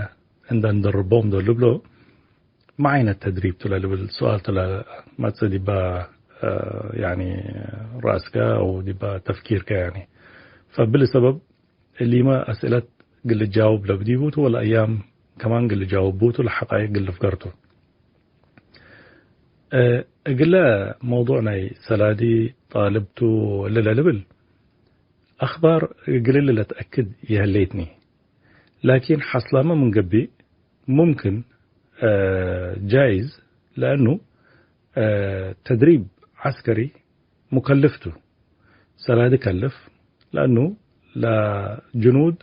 እንደ እንደርቦም ዶል ልብሎ፣ ሚ ዐይነት ተድሪብ ቱ ለልብል ሱኣል ቱ ለመጽእ ዲበ፣ እ፣ ያኒ ረአስከ አው ዲበ ተፍኪርከ ያኒ። ፈብሊ ሰበብ እሊመ አስእለት እግል ልጃውብ ለብዲቡ ቱ ወለአያም ከማን እግል ልጃውቡ ቱ ለሐቃይቅ እግል ልፍገር ቱ። እ፣ እግለ መውዱዕ ናይ ሰላዲ ጣልብ ቱ እለ ለልብል አኽባር እግል እሊ ለትአክድ ይሀሌትኒ። ላኪን ሐስላመ ምን ገብእ ሙምክን፣ እ፣ ጃይዝ፣ ለአኑ፣ እ፣ ተድሪብ ዐስከሪ ሙከልፍ ቱ። ሰላዲ ከልፍ፣ ለአኑ ለጅኑድ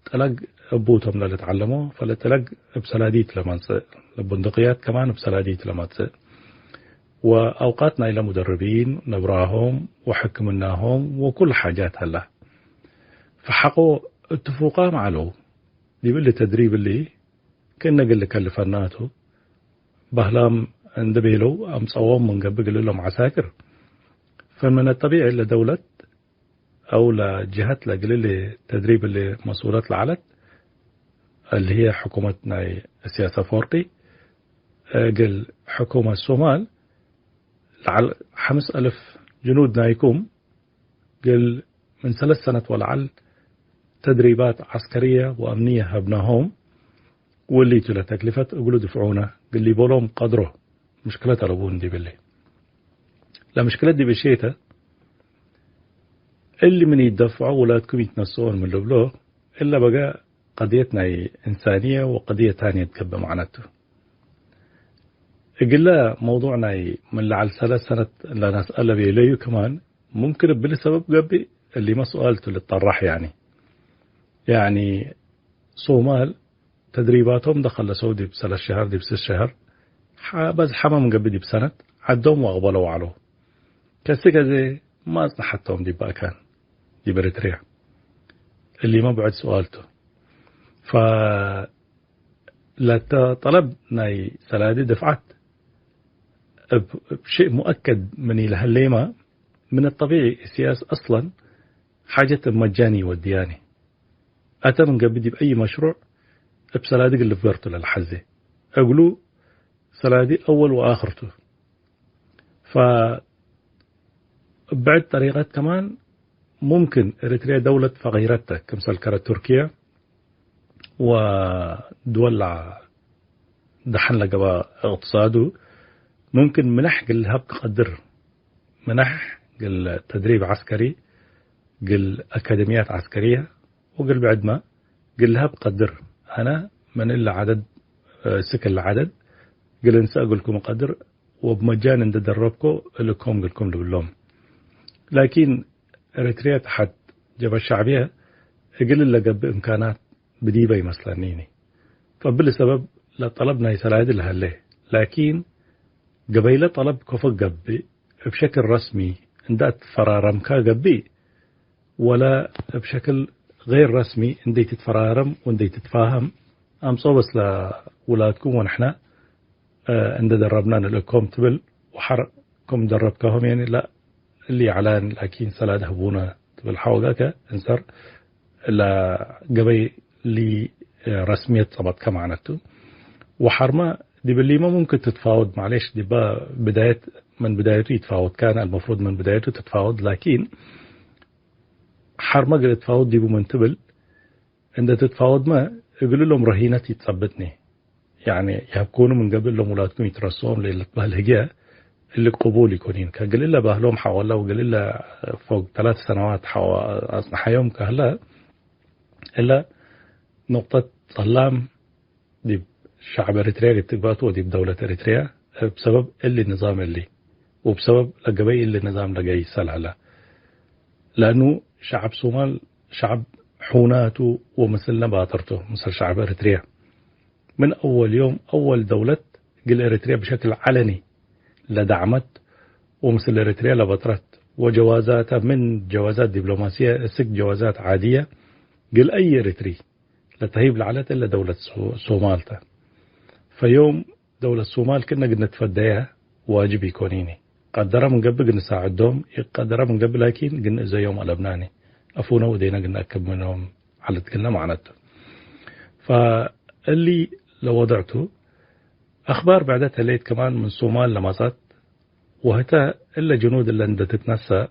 ጥለግ እቡ ቶም ለልትዐለሞ፣ ፈለጥለግ እብ ሰላዲት ለመጽእ፣ ለቡንዱቅያት ከማን እብ ሰላዲት ለመጽእ። ወአውቃት ናይለ ሙደርቢን፣ ነብራሆም ወሕክምናሆም ወኩል ሓጃት ሀላ። ፈሐቆ እትፉቃም ዐለው። ዲብ እሊ ተድሪብ እሊ ክእነ እግል ልከልፈና ቱ። በህላም እንዴ ቤለው አምጸዎም ምን ገብእ እግል እሎም ዐሳክር። ፈምን ጠቢዒ ለደውለት አው ለጅሀት ለእግል እሊ ተድሪብ እሊ መስኡለት ለዐለት፣ እሊ ህዬ ሕኩመት ናይ እስያስ አፈወርቂ፣ እግል ሕኩመት ሶማል ለዐል ሐምስ አልፍ ጅኑድ ናይኩም እግል ምን ሰለስ ሰነት ወለዐል ተድሪባት ዐስከርየ ወአምንየ ሀብናሆም፣ ወእሊቱ ለተክሊፈት እግሉ ድፍዑነ እግል ሊቦሎም ቀድሮ ምሽክለት አለቡ እንዲ ብሊ። ለምሽክለት ዲብ እሼተ፣ እሊ ምን ኢትደፍዖ ውላድኩም ኢትነስኦን ምን ልብሎ፣ እለ በገ ቀድየት ናይ እንሳንየ ወቀድየት ታንየት ገብእ መዕነቱ። እግለ መውዱዕ ናይ ምን ለዐል ሰለስ ሰነት ለነስአለ ቤለዩ ክማን፣ ሙምክን እብሊ ሰበብ ገብእ፣ እሊመ ሱኣል ቱ ልጠራሕ ያኒ። ያኒ ሶማል ተድሪባቶም እንዴ ከለሰው ዲብ ሰለስ ሸሀር፣ ዲብ ስስ ሸሀር፣ ሐ-፣ በዝሐመ ምን ገብእ ዲብ ሰነት ዐዶም ወአቅበለው ዐለው። ከሲ ከዜ ማ አጽነሐቶም ዲብ አካን፣ ዲብ ኤሪትርያ? እሊመ ብዕድ ሱኣል ቱ። ፈ ለተ ጠለብ ናይ ሰላዲ ድፍዓት እብ፣ እብ ሸእ ሙአከድ ምን ኢለሀሌመ፣ ምን ጠቢዒ እስያስ አስለን ሓጀት እብ መጃን ኢወድያኒ። አተ ምን ገብእ ዲብ አይ መሽሩዕ እብ ሰላዲ እግል ልፍገር ቱ ለለሐዜ። እግሉ ሰላዲ አወል ወአክር ቱ። ፈ ብዕድ ጠሪቀት ከማን ሙምክን ኤሪትርየ ደውለት ፈቂረት ተ፣ ክምሰል ከረ ቱርክየ ወድወል ደሐን ለገባ እቅትሳዱ፣ ሙምክን ምነሕ እግል ለሀብ ትቀድር። ምነሕ እግል ተድሪብ ዐስከሪ፣ እግል አካደምያት ዐስከርየ ወእግል ብዕድመ እግል ለሀብ ቀድር። አነ ምን እለ ዐደድ፣ እስክ እለ ዐደድ እግል እንሰእ እግልኩም እቀድር፣ ወእብ መጃን እንዴ ደረብኮ እልኮም እግልኩም ልብሎም። ላኪን ኤሪትርየ ተሐት ጀብሀት ሸዕብየ እግል ለገብእ እምካናት ብዲበ ኢመስለኒኒ። ፈእብሊ ሰበብ ለጠለብ ናይ ሰላዲ ለሀሌ። ላኪን ገበይለ ጠለብ ከፎ ገብእ፣ እብ ሸክል ረስሚ እንዴ አትፈራረምከ ገብእ፣ ወለ እብ ሸክል ገይር ረስሚ እንዴ ትትፈራረም ወእንዴ ትትፋሀም፣ አምጽኦ በስ ለውላድኩም ወንሕነ፣ እ፣ እንዴ ደረብነ ንልእኮም ትብል፣ ወሐር ክም ደረብካሆም፣ ያኒ፣ ላ፣ እሊ ዐላን ላኪን ሰላድ ህቡነ ትብል ሐወጋከ እንሰር ለገበይ እሊ ረስምየት ጸበጥከ ማዕነቱ። ወሐርመ ዲብ እሊመ ሙምክን ትትፋወድ፣ ማዕሌሽ፣ ዲበ ብዳየት፣ ምን ብዳየቱ ኢትፋወድ ካን፣ አልመፍሩድ ምን ብዳየቱ ትትፋወድ፣ ላኪን ሐርመ እግል እትፋወድ ዲቡ ምን ትብል፣ እንዴ ትትፋወድመ እግልሎም ረሂነት ኢትጸብጥኒ። ያኒ፣ ይሀብኮኑ ምን ገብእ እሎም ውላድኩም ኢትረስኦም ለልትበህል ህግየ፣ እሊ ቅቡል ኢኮኒን። ከእግል እለ ባህሎም ሐወላ ወእግል እለ ፎግ ተላተ ሰነዋት ሐወ አጽንሐዮም ከህለ፣ እለ ኑቅጠት ጸላም ዲብ ሸዕብ ኤሪትርያ ዲብ ትግባቱ ወዲብ ደውለት ኤሪትርያ፣ እብ ሰበብ እሊ ንዛም እሊ፣ ወእብ ሰበብ ለገበይ እሊ ንዛም ለገይሰ ለሀለ። ለአኑ ሸዐብ ሶማል ሸዐብ ሑናቱ ወምስልነ ባጥርቱ፣ ምስል ሸዐብ ኤሪትርያ። ምን አወል ዮም አወል ደውለት እግል ኤሪትርያ ብሸክል ዐለኒ ለደዕመት ወምስል ኤሪትርያ ለበጥረት፣ ወጀዋዛተ ምን ጀዋዛት ዲብሎማስየ እስክ ጀዋዛት ዓድየ እግል አይ ኤሪትሪ ለተህይብ ለዐለት እለ ደውለት ሶ-፣ ሶማል ተ። ፈዮም ደውለት ሶማል ክእነ እግል ንትፈደየ ዋጅብ ኢኮኒኒ። ቀደረ ምን ገብእ እግል ንሳዕዶም፣ ኢቀደረ ምን ገብእ ላኪን እግል ንእዘዮም አለብናኒ። አፉነ ወዴነ እግል ነአክብ ምኖም ዐለት እግልነ ማዕነቱ። ፈእሊ ለወድዕቱ አኽባር ብዕደት ህሌት ከማን ምን ሶማል ለመጸት፣ ወህተ እለ ጅኑድ እለ እንዴ ትትነሰእ፣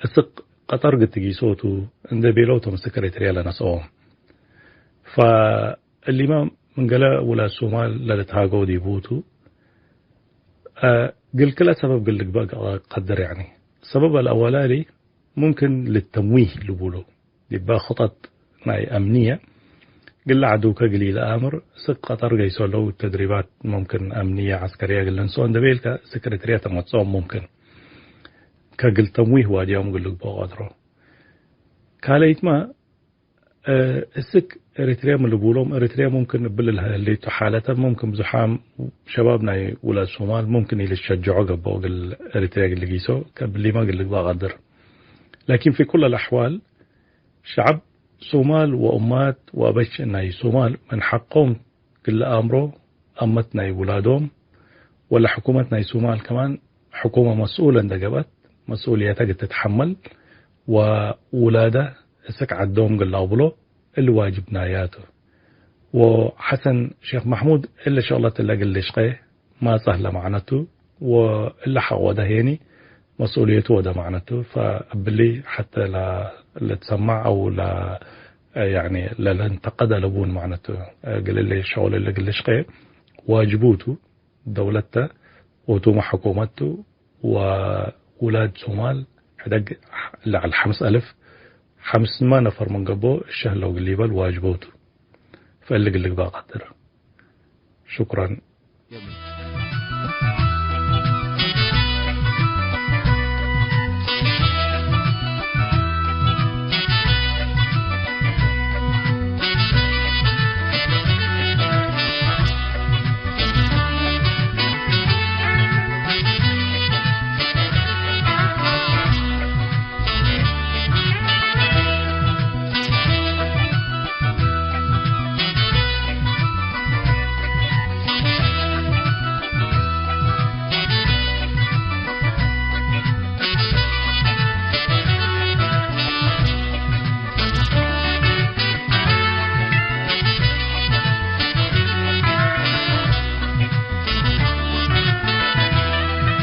እስክ ቀጠር ግትጊሶቱ እንዴ ቤለው ቶም እስክ ኤሪትርያ ለነስኦም። ፈእሊመ ምን ገሌ ውላድ ሶማል ለልትሃገው ዲቡ ቱ። እግል ክልኤ ሰበብ እግል ልግበእ ቀድር። ያኒ ሰበብ አልአወላሊ ሙምክን ልተምዊህ ልቡሎ፣ ዲበ ክጠጥ ናይ አምንየ እግል ለዐዱከ እግል ኢለአምር፣ እስክ ቀጠር ገይሶ ለው ተድሪባት ሙምክን አምንየ ዐስከርየ እግል ልንስኦ እንዴ ቤልከ፣ እስክ ኤሪትርየ ተመጽኦም ሙምክን ከእግል ተምዊህ ዋድዮም እግል ልግበኦ ቀድሮ። ካልአይትመ፣ እ፣ እስክ ኤሪትርየ ሚ ልቡሎም፣ ኤሪትርየ ሙምክን እብል ለህሌቱ ሓለተ፣ ሙምክን ብዙሓም ሸባብ ናይ ውላድ ሶማል ሙምክን ኢልትሸጅዖ ገብኦ እግል ኤሪትርየ እግል ልጊሶ፣ ከእብሊመ እግል ልግበእ ቀድር። ላኪን ፊ ኩለ ለአሕዋል፣ ሸዐብ ሶማል ወእማት ወአበሽ ናይ ሶማል ምን ሐቆም እግል ለአምሮ፣ አመት ናይ ውላዶም ወለሕኩመት ናይ ሶማል ከማን፣ ሕኩመ መስኡለ እንዴ ገብአት መስኡልየተ እግል ትትሐመል ወውላደ እስክ ዐዶም እግል ለአውብሎ እሊ ዋጅብ ናያ ቱ። ወሐሰን ሼክ መሕሙድ እሊ ሸቅለት እለ እግል ልሽቄ ማጸ ህለ መዕነቱ፣ ወእለ ሐቅ ወደ ሄኒ መስኡልየቱ ወደ መዕነቱ። ፈእብሊ ሐተ ለ-፣ ለትሰማዕ አው ለ-፣ ያኒ ለለንተቀደ ለቡን መዕነቱ፣ እግል እሊ ሸቅል እሊ እግል ልሽቄ ዋጅቡ ቱ። ደውለት ተ ወቱመ ሕኩመት ቱ ወውላድ ሶማል ሕደግ ለዐል ሐምስ አልፍ፣ ሐምስመ ነፈር ምን ገብኦ እሸ ህለው እግል ሊበል ዋጅቦ ቱ። ፈእሊ እግል ልግበእ ቀድር። ሹክረን።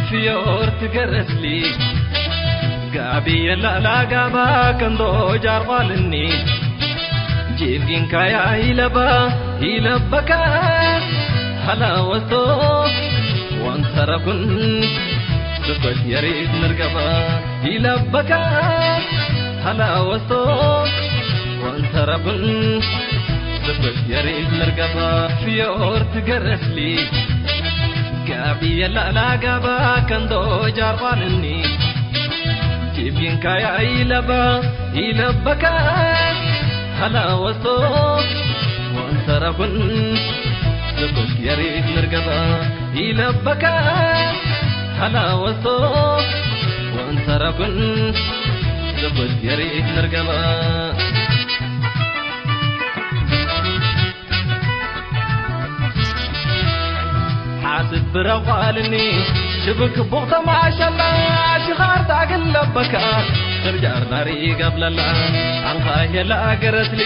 ፍዮር ትገረስሊ ጋብየላ ላጋባ ከንዶ ጃርቋልኒ ጂብጊንካያ ኢለባ ኢለበካ ሀላ ወስቶ ወንሰረኩን ስበት የሪት ንርገባ ኢለበካ ሀላ ወስቶ ወንሰረኩን ስበት የሪት ንርገባ ፍዮር ትገረስሊ ጋብየላ ላጋባ ከንዶ ጃርቋልኒ ጂብጊንካያ ኢለባ ኢለበካ ሀላ ወስቶ ወንሰረኩን ስበት የሪት ንርገባ ኢለበካ ሀላ ወስቶ ወንሰረኩን ስበት የሪት ንርገባ። ሓስብ ብረቋልኒ ሽብክ ቡቕተ ማሸላ ሽኻር ታግል ለበካ ክርጃር ናሪ ገብለላ አንኻየላ ገረስሊ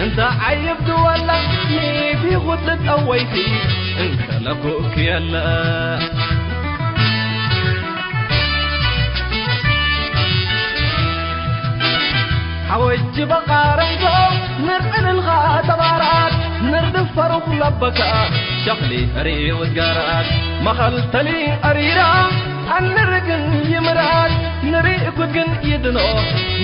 እንተ ዓይብ ድወላ ኒፊ ኹት ልጠወይቲ እንከለኩክ የለ። ሐወጅ በቃረንቶ ንርዕልልኻ ተባራት ንርድፍ ፈሩኽ ለበካ ሸኽሊ ዕሪ ውዝጋራት መኸልተሊ ዕሪራ አንርግን ይምራት ንሪእኩት ግን ይድኖ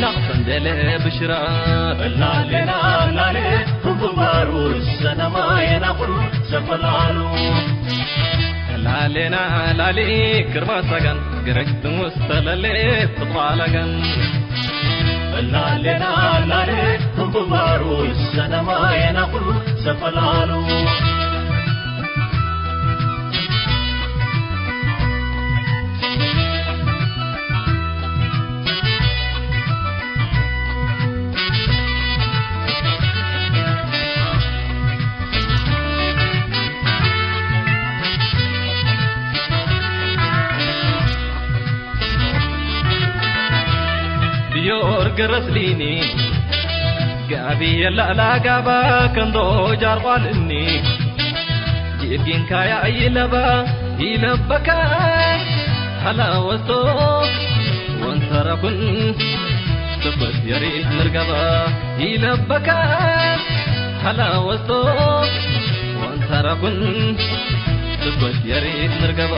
ናቕሰን ደለ ብሽራት እላሌና እላሌ ህቡባሩ ሰነማየና ቁሩ ሰፈላሉ። ላሌና ላሊ ግርማ ሰገን ግረሽት ሙስተለሌ ትቋለገን። ላሌና ላሊ ህቡባሩ ሰነማየና ኩሉ ሰፈላሉ። ብዮር ገረስሊኒ ጋቢ የላላ ጋባ ከንዶ ጃርቋልኒ ዲብ ጊንካያ ኢለባ ኢለበካ ሀላ ወስቶ ወንሰረኩን ስኩት የሪት ምርገባ ኢለበካ ሀላ ወስቶ ወንሰረኩን ስኮት የሪት ንርገበ።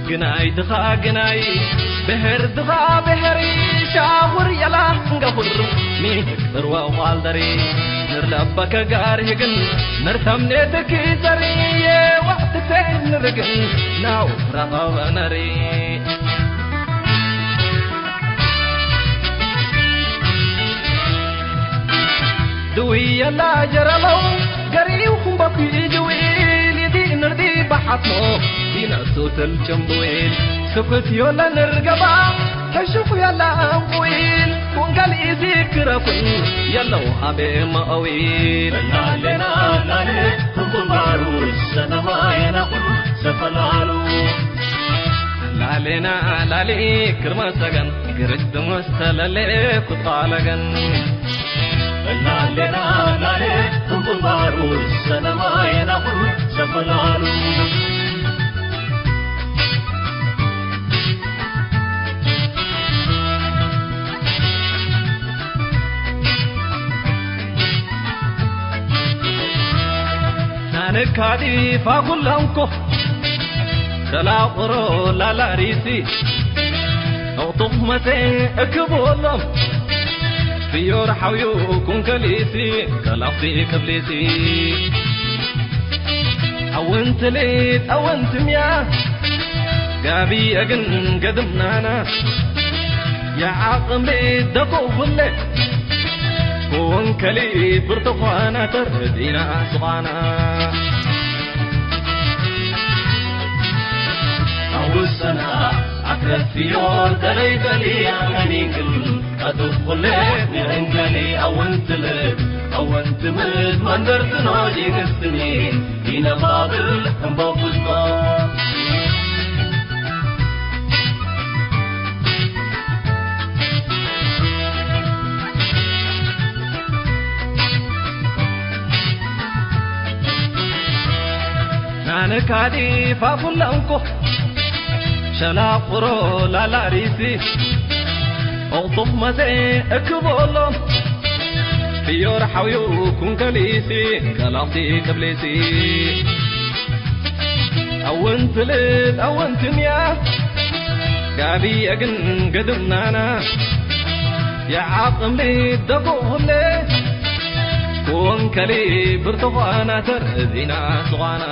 ግናይ ድኻ ግናይ፣ ብሔር ድኻ ብሔሪ፣ ሻውር የላ እንገፉር፣ ሚ ህግብር ወቋልደሪ፣ ንር ለበከ ጋር ህግን፣ ንር ተምኔትኪ ዘሪ፣ የወቅትቴ ንርግን፣ ናው ረኸበ ነሪ። ድውየላ ጀረለው ገሪው ኩምበኩ ጅዊል፣ ይዲ ንርዲ በሓትሞ ዲነሱ ትል ጭምብዊል፣ ስኩት ዮለ ንርገባ ተሽኩ የለ እንቁዊል፣ ኩንከል ኢዚክረኩን የለው ሀቤ መአዊል። ላሌና ላሌ ኩምባሩ ሰነማ የናቁን ሰፈላሉ። ላሌና ላሌ ክርመ ሰገን፣ ግርድ መስተለሌ ኩጣለገን። ላሌና ላሌ ኩምባሩ ሰነማ የናቁን ሰፈላሉ። ናንካዲ ፋኩላንኮ ሰላቁሮ ላላሪሲ፣ እውጡፍ መቴ እክቦሎም፣ ፍዮር ሐውዩ ኩንከሊሲ፣ ከላፍቲ ቅብሊሲ። አወንትሌት አወንትምያ፣ ጋቢ እግን ገድምናና፣ የዓቅም ቤት ደቆ ሁለ፣ ወንከሊ ብርቱኳና ተርዲና ሱቃና። አውሰና አክረት ፍዮር ተለይ ተሊ አመኒክም፣ አቱኩለ ንእንከሊ አወንትለ፣ አወንትምት መንደርትኖ ዲንስትኒ፣ ዲነ ባብል እምበኩዝማ። ናንካዲ ፋፉለንኮ ሸላቁሮ ላላሪሲ፣ ኦቅቶፍ መሴ እክቦሎ ፍዮር ሐውዩ ኩንከሊሲ፣ ከላቅቲ ቅብሊሲ። አወንትልት አወንትምያ ጋቢ እግን ገድምናና፣ የዓቅም ሊደቁ ሁሌ፣ ወንከሊ ብርቱኳና ተርዚና ስኳና።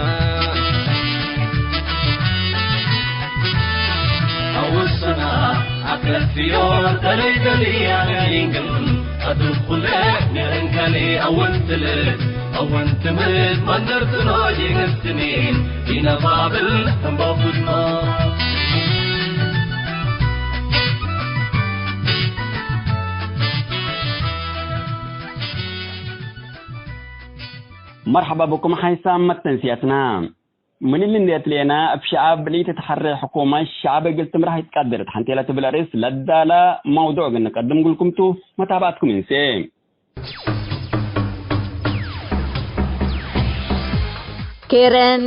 አወሰና አክለት ፍዮር ተለይ ተልያ ሊንግም፣ አዱኩለ ንእንከሊ አወንትልት አወንትምት መንደርትኖ ጂንስትኒን ኢነባብል እምባኩትኖ። መርሐባ ብኩም ሓይሳም መተንስያትና። ምን እሊ እንዴ ትሌና፣ እብ ሸዐብ ለኢትትሐሬ ሕኩመት ሸዐብ እግል ትምራሕ ኢትቀድር እት ሐንቴ ለትብል አርእስ ለዳላ መውዱዕ እግል ንቀድም እግልኩም ቱ፣ መታብዐትኩም እንሴ። ኬረን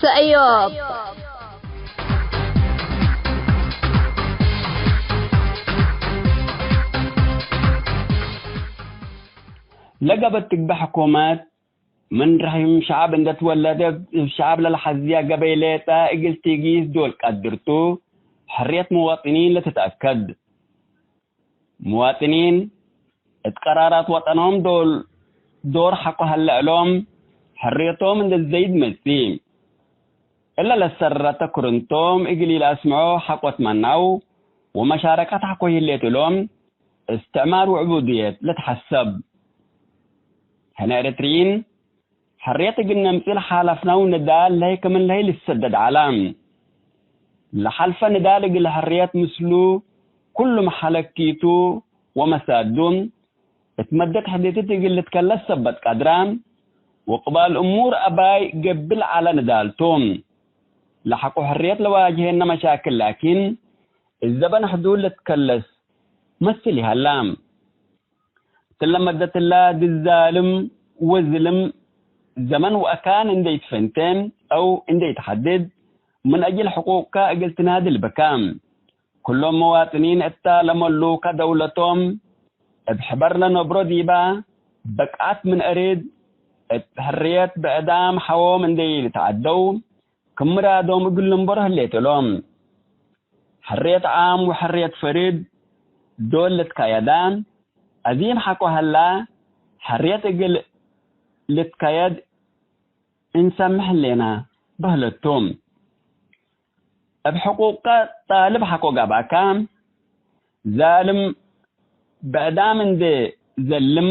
ሰእዮብ። ለገበት ትግበእ ሕኩመት፣ ምን ረሒም ሸዐብ እንዴ ትወለደ፣ እብ ሸዐብ ለለሐዝያ ገበይ ሌጠ እግል ቲጊስ ዶል ቀድርቱ፣ ሕርየት ሙዋጥኒን ለትትአከድ። ሙዋጥኒን እት ቀራራት ወጠኖም ዶል ዶር ሐቆ ሀለ እሎም፣ ሕርየቶም እንዴ ዘይድ መጽእ። እለ ለሰረተ ክርንቶም እግል ኢለአስምዖ ሐቆ ትመናው፣ ወመሻረከት ሐቆ ህሌት እሎም፣ እስትዕማር ወዕቡድየት ለትሐሰብ። ሕነ ኤረትርይን፣ ሕርየት እግል ነምጽእ ለሓለፍናው ንዳል ለህይ ክምን ለህይ ልሰደድ ዐለ። ለሐልፈ ንዳል እግል ሕርየት ምስሉ ኩሉም ሐለኪቱ ወመሳዱ እት መደት ሕዲትት እግል ልትከለስ ሰበት ቀድረ፣ ወቅባል እሙር አባይ ገብእ ለዐለ ንዳል ቱ። ለሐቆ ሕርየት ለዋጅሄነ መሻክል ላኪን፣ እት ዘበን ሕዱድ ልትከለስ መስል ይሀላ። እትለ መደትላ ዲብ ዛልም ወዝልም ዘመን ወአካን እንዴ ኢትፈንተ አው እንዴ ኢትሐድድ፣ ምን አጅል ሕቁቅከ እግል ትናድል ብከ። ኩሎም መዋጥኒን እተ ለመሉከ ደውለቶም እብ ሕበር ለነብሮ ዲባ በቅዐት ምን እሪድ፣ እት ሕርየት ብዕዳም ሐዎም እንዴ ኢልትዐደው፣ ክም ምራዶም እግል ልንበሮ ህሌት እሎም። ሕርየት ዓም ወሕርየት ፈርድ ዶል ልትካየዳ፣ አዚም ሐቆ ሀላ፣ ሕርየት እግል ልትካየድ እንሰምሕ ህሌና በህለቱ። እብ ሕቁቀ ጣልብ ሐቆ ገብአከ፣ ዛልም ብዕዳም እንዴ ዘልም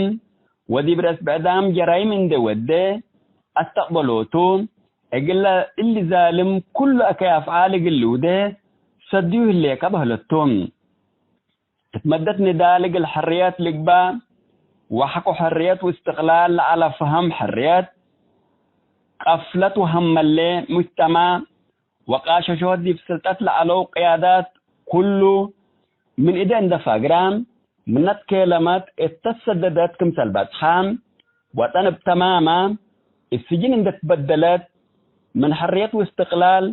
ወዲብ ረአስ ብዕዳም ጀራይም እንዴ ወዴ አስተቅበሎቱ፣ እግለ እሊ ዛልም ኩሉ አከይ አፍዓል እግል ልውዴ ሰድዩ ህሌከ በህለቱ። እት መደት ንዳል እግል ሕርየት ልግበእ ወሐቆ ሕርየት ወእስትቅላል ለዐለ ፈሀም ሕርየት፣ ቀፍለት ወሀመሌ ሙጅተማዕ ወቃሸሾት ዲብ ስልጠት ለዐለው ቅያዳት ኩሉ ምን እደ እንደ ፋግራ፣ ምነት ኬለመት እተ ሰደደት ክምሰል በጽሐ፣ ወጠን እብ ተማማ እት ስጅን እንደ ትበደለት፣ ምን ሕርየት ወእስትቅላል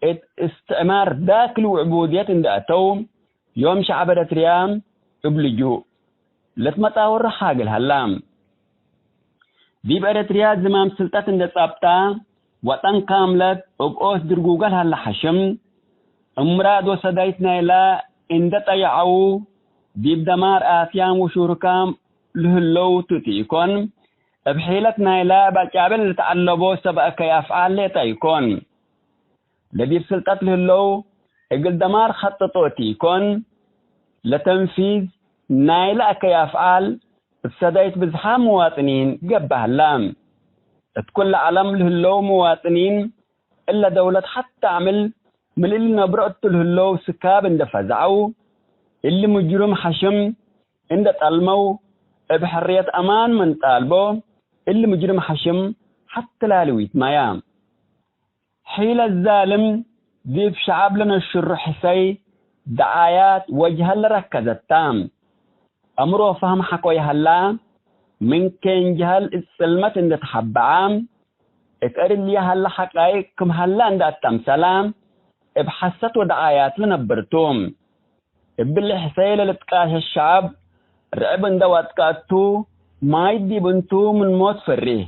እት እስትዕማር ዳክል ወዕቡድየት እንደ አተው፣ ዮም ሸዐብ ኤረትርያ እብ ልጁእ ለትመጣወሮ ሓግል ሀላ። ዲብ ኤረትርያ ዝማም ስልጠት እንደ ጸብጣ፣ ወጠን ካምለት እብ ኦስ ድርጉገ ለሀለ ሐሽም፣ እምራድ ወሰዳይት ናይላ እንደ ጠየዐው፣ ዲብ ደማር አትያም ወሹርካም ለህለው ቱ ቲ ኢኮን፣ እብ ሒለት ናይላ እብ አጫብል ለተዐለቦ ሰብ አከይ አፍዓል ሌጠ ኢኮን። ለዲብ ስልጠት ለህለው እግል ደማር ኸጥጦ ቲ ኢኮን፣ ለተንፊዝ ናይለ አከይ አፍዓል እብ ሰዳይት ብዝሓም መዋጥኒን ገብአ ሀላ። እት ኩለ ዐለም ለህለው መዋጥኒን እለ ደውለት ሐቴ አምዕል ምን እሊ ነብሮ እቱ ለህለው ስካብ እንደ ፈዝዐው፣ እሊ ምጅርም ሐሽም እንደ ጠልመው፣ እብ ሕርየት አማን ምን ጣልቦ፣ እሊ ምጅርም ሐሽም ሐቴ ላሊ ዊትማያ። ሒለት ዛልም ዲብ ሸዐብ ለነሽሩ ሕሰይ፣ ደዓያት ወጀሀል ለረከዘት ተ። አምሮ ፈህም ሐቆ ይሀላ፣ ምን ኬን ጀሀል እት ጽልመት እንደ ተሐበዐ፣ እት እርል ይሀለ ሐቃይቅ ክም ሀላ እንደ አተምሰላ፣ እብ ሐሰት ወደዓያት ለነብር ቱ። እብሊ ሕሰይ ለልትቃሸሽ ሸዐብ፣ ርዕብ እንደ ዋጥቃቱ፣ ማይ ዲብ እንቱ ምን ሞት ፈሪህ።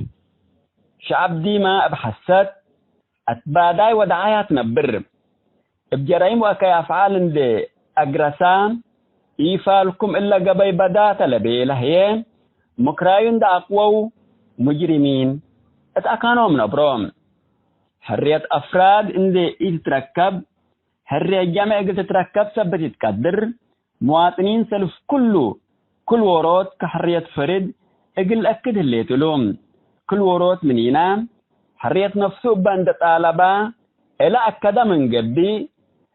ሸዐብ ዲማ እብ ሐሰት፣ አትባዳይ ወደዓያት ነብር። እብ ጀራይም ወአከይ አፍዓል እንዴ አግረሳ፣ ኢፋልኩም እለ ገበይ በዳተ ለቤለ ህዬ፣ ምክራዩ እንደ አቅወው፣ ሙጅሪሚን እት አካኖም ነብሮ። ሕርየት አፍራድ እንዴ ኢትትረከብ፣ ሕርየት ጀምዕ እግል ትትረከብ ሰበት ኢትቀድር፣ መዋጥኒን ሰልፍ ኩሉ፣ ክል ዎሮት ከሕርየት ፈርድ እግል ለአክድ ህሌት እሉ። ክል ዎሮት ምኒና፣ ሕርየት ነፍሱ እበ እንደ ጣለባ፣ እለ አከደ ምን ገብእ፣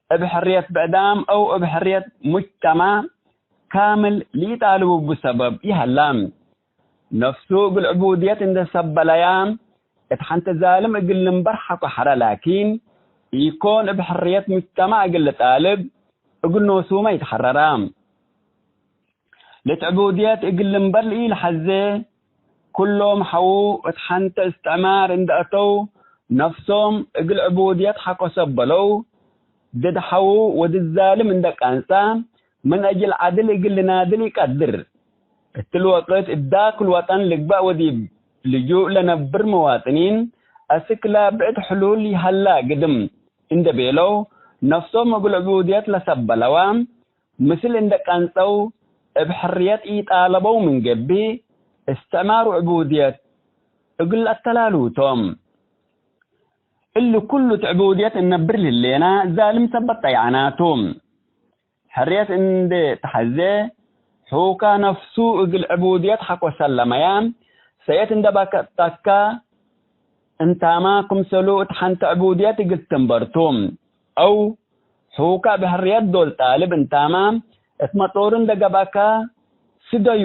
እብ ሕርየት ብዕዳም አው እብ ሕርየት ሙጅተማዕ ካምል ለኢጣልቡ እቡ ሰበብ ይሀላ። ነፍሱ እግል ዕቡድየት እንደ ሰበለያ፣ እት ሐንተ ዛልም እግል ልንበር ሐቆ ሐረ ላኪን፣ ኢኮን እብ ሕርየት ሙጅተማዕ እግል ልጣልብ፣ እግል ኖሱመ ኢትሐረራ። ለእት ዕቡድየት እግል ልንበር ለኢልሐዜ፣ ኩሎም ሐዉ እት ሐንተ እስትዕማር እንደ አተው፣ ነፍሶም እግል ዕቡድየት ሐቆ ሰበለው፣ ድድ ሐዉ ወድድ ዛልም እንደ ቀንጸ፣ ምን አጅል ዐድል እግል ልናድል ኢቀድር። እትሊ ወቅት እብ ዳክል ወጠን ልግበእ ወዲብ ልጁእ ለነብር መዋጥኒን፣ አስክ ለብዕድ ሕሉል ይሀላ ግድም እንደ ቤለው፣ ነፍሶም እግል ዕቡድየት ለሰበለዋ፣ ምስል እንደ ቀንጸው እብ ሕርየት ኢጣለበው ምን ገብእ፣ እስትዕማር ወዕቡድየት እግል ለአተላልዉ ቶም። እሊ ኩሉ እት ዕቡድየት እነብር ለህሌና ዛልም ሰበት ጠይዐናቱ። ሕርየት እንዴ ተሐዜ፣ ሑካ ነፍሱ እግል ዕቡድየት ሐቆ ሰለመያ፣ ሰየት እንደ በከጠካ፣ እንታማ ክምሰሉ እት ሐንተ ዕቡድየት እግል ትንበር ቱ። አው ሑካ እብ ሕርየት ዶል ጣልብ እንታማ፣ እት መጦሩ እንደ ገብአካ ስደዩ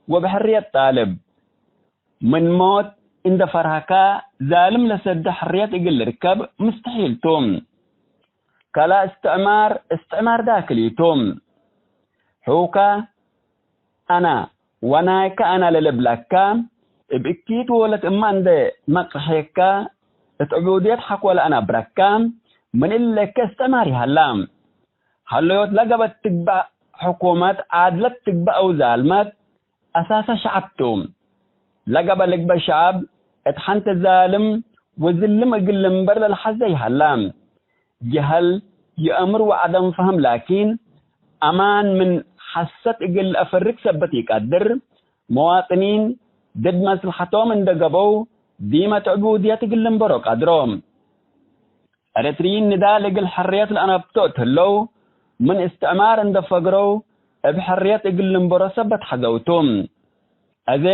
ወእብ ሕርየት ጣልብ። ምን ሞት እንደ ፈርሀካ፣ ዛልም ለሰደ ሕርየት እግል ልርከብ ምስተሒል ቱ። ከላ እስትዕማር፣ እስትዕማር ዳክል ቱ። ሑካ አና ወናይከ አና ለልብለካ፣ እብ እኪት ዎለት እመ እንደ መቅርሔካ፣ እት ዕቡድየት ሐቆ ለአነብረካ፣ ምን እሊ ለከ እስትዕማር ይሀላ። ሀለዮት ለገበት ትግበእ ሕኩመት ዓድለት ትግበእ አው ዛልመት፣ አሳሰ ሸዐብ ቱ። ለገብአ ልግበእ ሸዐብ እት ሐንተ ዛልም ወዝልም እግል ልንበር ለልሐዜ ይሀላ። ጀሀል፣ ይአምር ወዐደም ፈህም ላኪን፣ አማን ምን ሐሰት እግል ለአፈርቅ ሰበት ኢቀድር። መዋጥኒን ድድ መስለሐቶም እንደ ገብአው፣ ዲመት ዕቡድየት እግል ልንበሮ ቀድሮ። ኤረትርዪን ንዳል እግል ሕርየት ለአነብቶ እት ህለው፣ ምን እስትዕማር እንደ ፈግረው፣ እብ ሕርየት እግል ልንበሮ ሰበት ሐዘው ቱ። አዜ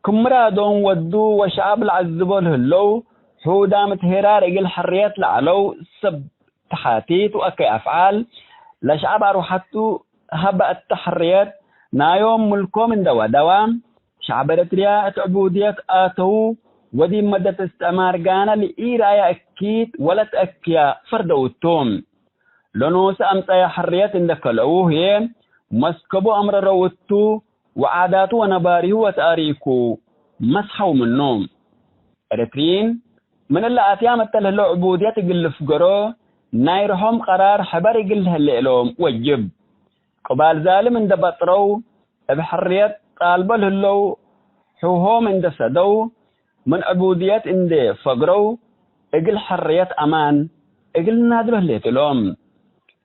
ክም ምራዶም ወዱ ወሸዐብ ለዐዝቦ ለህለው፣ ሑዳም እት ሄራር እግል ሕርየት ለዐለው ሰብ ተሓቲት ወአከይ አፍዓል ለሸዐብ አርወሐቱ ሀበ እተ ሕርየት ናዮም ምልኮም እንደ ወደዋ፣ ሸዐብ ኤረትርያ እት ዕቡድየት አተው ወዲብ መደት እስትዕማር ጋነ ለኢረአየ እኪት ወለተአክየ ፈርደው ቱ። ለኖሱ አምጸየ ሕርየት እንደ ከልአዉ ህዬ መስከቡ አምረረው እቱ ወዓዳቱ ወነባሪሁ ወተአሪኩ መስሐው ምኑ። ኤረትርዪን ምን እለ አትያም እተ ለህለው ዕቡድየት እግል ልፍገሮ ናይ ርሖም ቀራር ሕበር እግል ለህሌ እሎም ወጅብ። ቅባል ዛልም እንደ በጥረው እብ ሕርየት ጣልቦ ለህለው ሑሆም እንደ ሰደው ምን ዕቡድየት እንዴ ፈግረው፣ እግል ሕርየት አማን እግል ናድሎ ህሌት እሎም።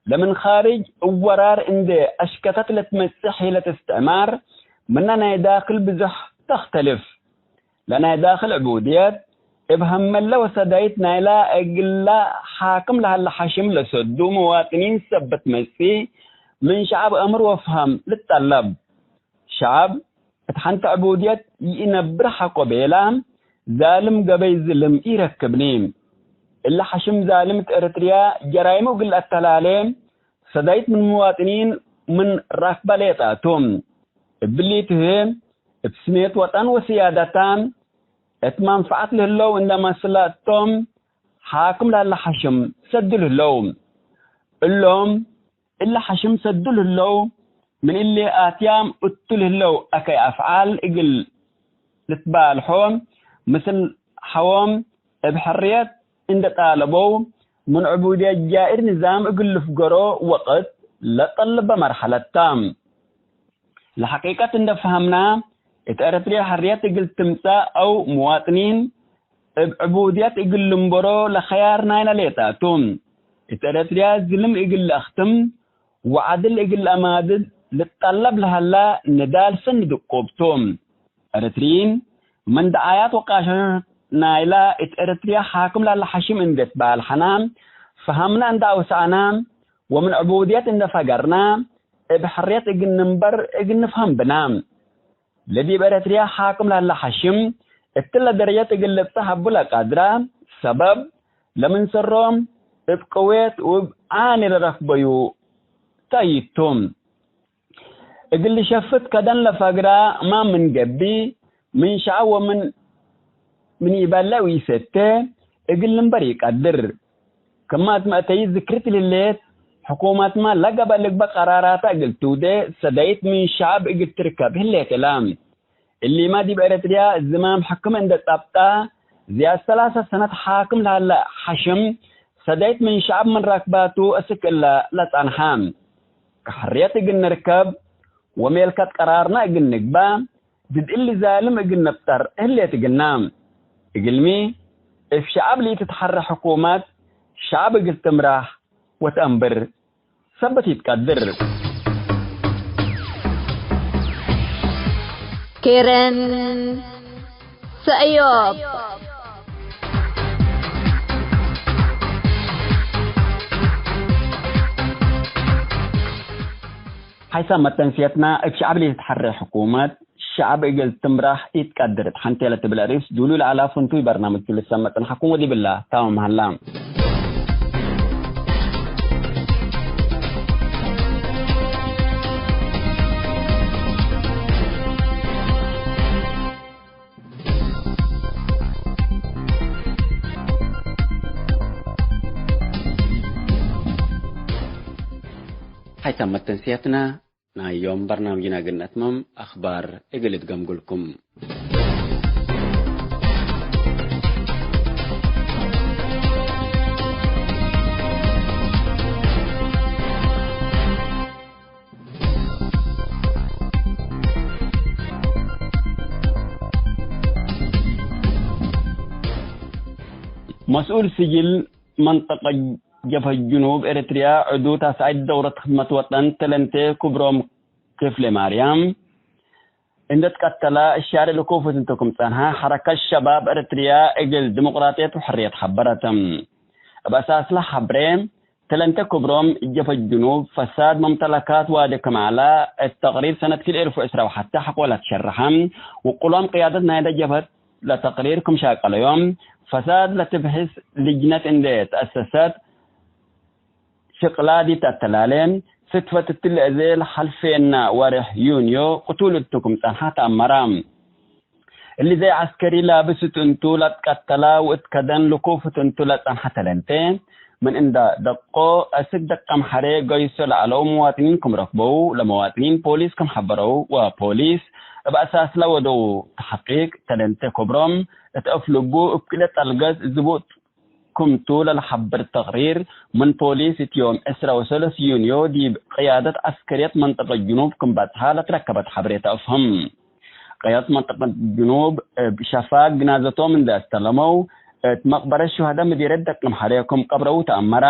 ለምን ካርጅ እብ ወራር እንዴ አሽከተት ለትመጽእ ሒለት እስትዕማር፣ ምነ ናይ ዳክል ብዞሕ ተክተልፍ። ለናይ ዳክል ዕቡድየት፣ እብ ሀመለ ወሰዳይት ናይላ እግላ ሓክም ለሀለ ሐሽም ለሰዱ መዋጥኒን ሰበት መጽእ፣ ምን ሸዐብ አምር ወፍሀም ልትጠለብ። ሸዐብ እት ሐንተ ዕቡድየት ይኢነብር ሐቆ ቤላ፣ ዛልም ገበይ ዝልም ኢረክብኒ። እለ ሐሽም ዛልም እት ኤረትርያ ጀራይሙ እግል ለአተላሌ፣ ሰዳይት ምን ምዋጥኒን ምን ራክበ ሌጣ ቱ። እብሊ ቱ ህዬ፣ እብ ስሜት ወጠን ወስያደታ እት መንፈዐት ለህለው እንደ መስለቶም ሓክም ለሀለ ሐሽም ሰዱ ለህለው። እሎም እለ ሐሽም ሰዱ ለህለው፣ ምን እሊ አትያም እቱ ለህለው አከይ አፍዓል እግል ልትባልሖ፣ ምስል ሐዎም እብ ሕርየት እንደ ጣለበው፣ ምን ዕቡድየት ጃእር ንዛም እግል ልፍገሮ ወቅት ለጠልበ መርሐለት ተ። ለሐቂቀት እንደ ፈሀምና፣ እት ኤረትርያ ሕርየት እግል ትምጸእ አው ምዋጥኒን እብ ዕቡድየት እግል ልንበሮ ለኸያር ናይነ ሌጣ ቱ። እት ኤረትርያ ዝልም እግል ለአክትም ወዐድል እግል ለአማድድ ልትጠለብ ለሀላ ንዳል ሰኒ ድቁብ ቱ። ኤረትርዪን ምን ደዓያት ወቃሸሾት ናይላ እት ኤረትርያ ሓክም ለሀለ ሐሽም እንዴ ትበሀልሐና፣ ፈሀምና እንዴ አውሰአና ወምን ዕቡድየት እንዴ ፈገርና፣ እብ ሕርየት እግል ንንበር እግል ንፍሀም ብና። ለዲብ ኤረትርያ ሓክም ለሀለ ሐሽም እትለ ደረጀት እግል ልብጸሕ እቡ ለቀድረ ሰበብ፣ ለምን ሰሮም እብ ቅዌት ወእብ ዓኒ ለረክበዩ ተእይድ ቱ። እግል ልሸፍት ከደን ለፈግረ ማም ምን ገብእ፣ ምን ሸዐብ ወምን፣ ምን ኢበልዕ ወኢሰቴ እግል ልንበር ኢቀድር። ክመ እት መእተይት ዝክርት ለህሌት፣ ሕኩመትመ ለገብአ ልግበእ ቀራራተ እግል ትውዴ ሰደይት ምን ሸዐብ እግል ትርከብ ህሌት እለ። እሊመ ዲብ ኤረትርያ ዝማም ሕክም እንዴ ጸብጠ፣ ዝያድ ሰላሰ ሰነት ሓክም ለሀለ ሐሽም፣ ሰደይት ምን ሸዐብ ምን ረክባቱ እስክ እለ ለጸንሐ። ከሕርየት እግል ንርከብ ወሜልከት ቀራርነ እግል ንግበእ፣ ድድ እሊ ዛልም እግል ንብጠር ህሌት እግልነ። እግልሚ፣ እብ ሸዐብ ለኢትትሐረ ሕኩመት፣ ሸዐብ እግል ትምራህ ወተአንብር ሰበት ኢትቀድር። ኬረን ሰእዮብ። ሓይሳም መተንስየትና፣ እብ ሸዐብ ለኢትትሐረ ሕኩመት፣ ሸዐብ እግል ትምራህ ኢትቀድር። እት ሐንቴ ለትብል አርእስ ዱሉይ ለዐለ ፍንቱይ በርናምጅ ቱ ልሰመዕ ጸንሐኩም ወዲብላ ታምም ሀላ። ሓይሳም መተንስየትና፣ ናይ ዮም በርናምጅና እግል ነትመም፣ አኽባር እግል እትገምግልኩም። መስኡል ስጅል መንጠቀ ጀብሀት ጅኑብ ኤረትርያ ዕዱ ታስዓይት ደውረት ክድመት ወጠን ተለንቴ ክብሮም ክፍለ ማርያም እንደ ትቀተለ እሻሪ ልኩፍት እንቱ ክም ጸንሐ ሐረከት ሸባብ ኤረትርያ እግል ዲሞቅራጥየት ወሕርየት ሐበረት። እብ አሳስለ ሐብሬ፣ ተለንተ ክብሮም ጀፈ ጅኑብ ፈሳድ መምተለካት ዋዲ ክም ዐለ፣ እት ተቅሪር ሰነት ክልኤ እልፍ ወዕስራ ወሐተ ሐቆ ለትሸረሐ፣ ውቁሎም ቅያደት ናይለ ጀብሀት ለተቅሪር ክም ሻቀለዮም፣ ፈሳድ ለትብሕስ ልጅነት እንዴ ተአሰሰት፣ ሽቅላ ዲብ ተአተላሌ፣ ስክፈት እትሊ አዜ ለሐልፌና ወርሕ ዩንዮ ቅቱል እቱ ክም ጸንሐ ተአመረ። እሊ ዘይ ዐስከሪ ላብስ እት እንቱ ለትቀተለ ወእት ከደን ልኩፍት እንቱ ለጸንሐ ተለንቴ፣ ምን እንደ ደቆ፣ አስክ ደቀምሐሬ ገይሶ ለዐለው መዋጥኒን ክም ረክበው፣ ለመዋጥኒን ፖሊስ ክም ሐበረው ወፖሊስ እብ አሳስለ ወደው ተሐቂቅ፣ ተለንቴ ክብሮም እት አፍልቡ እብ ክልኤ ጠልገት ዝቡጥ ክምቱ ለልሐብር ተቅሪር፣ ምን ፖሊስ እት ዮም ዕስራ ወሰለስ ዩንዮ ዲብ ቅያደት ዐስከርየት መንጠቀት ጅኑብ ክም በጽሐ ለትረከበት ሐብሬ ተአፍህም። ቅያደት መንጠቀት ጅኑብ እብ ሸፋግ ግናዘቶም እንዴ አስተለመው፣ እት መቅበረት ሹሀደ ምዲርየት ደቀምሐሬ ክም ቀብረው ተአመረ።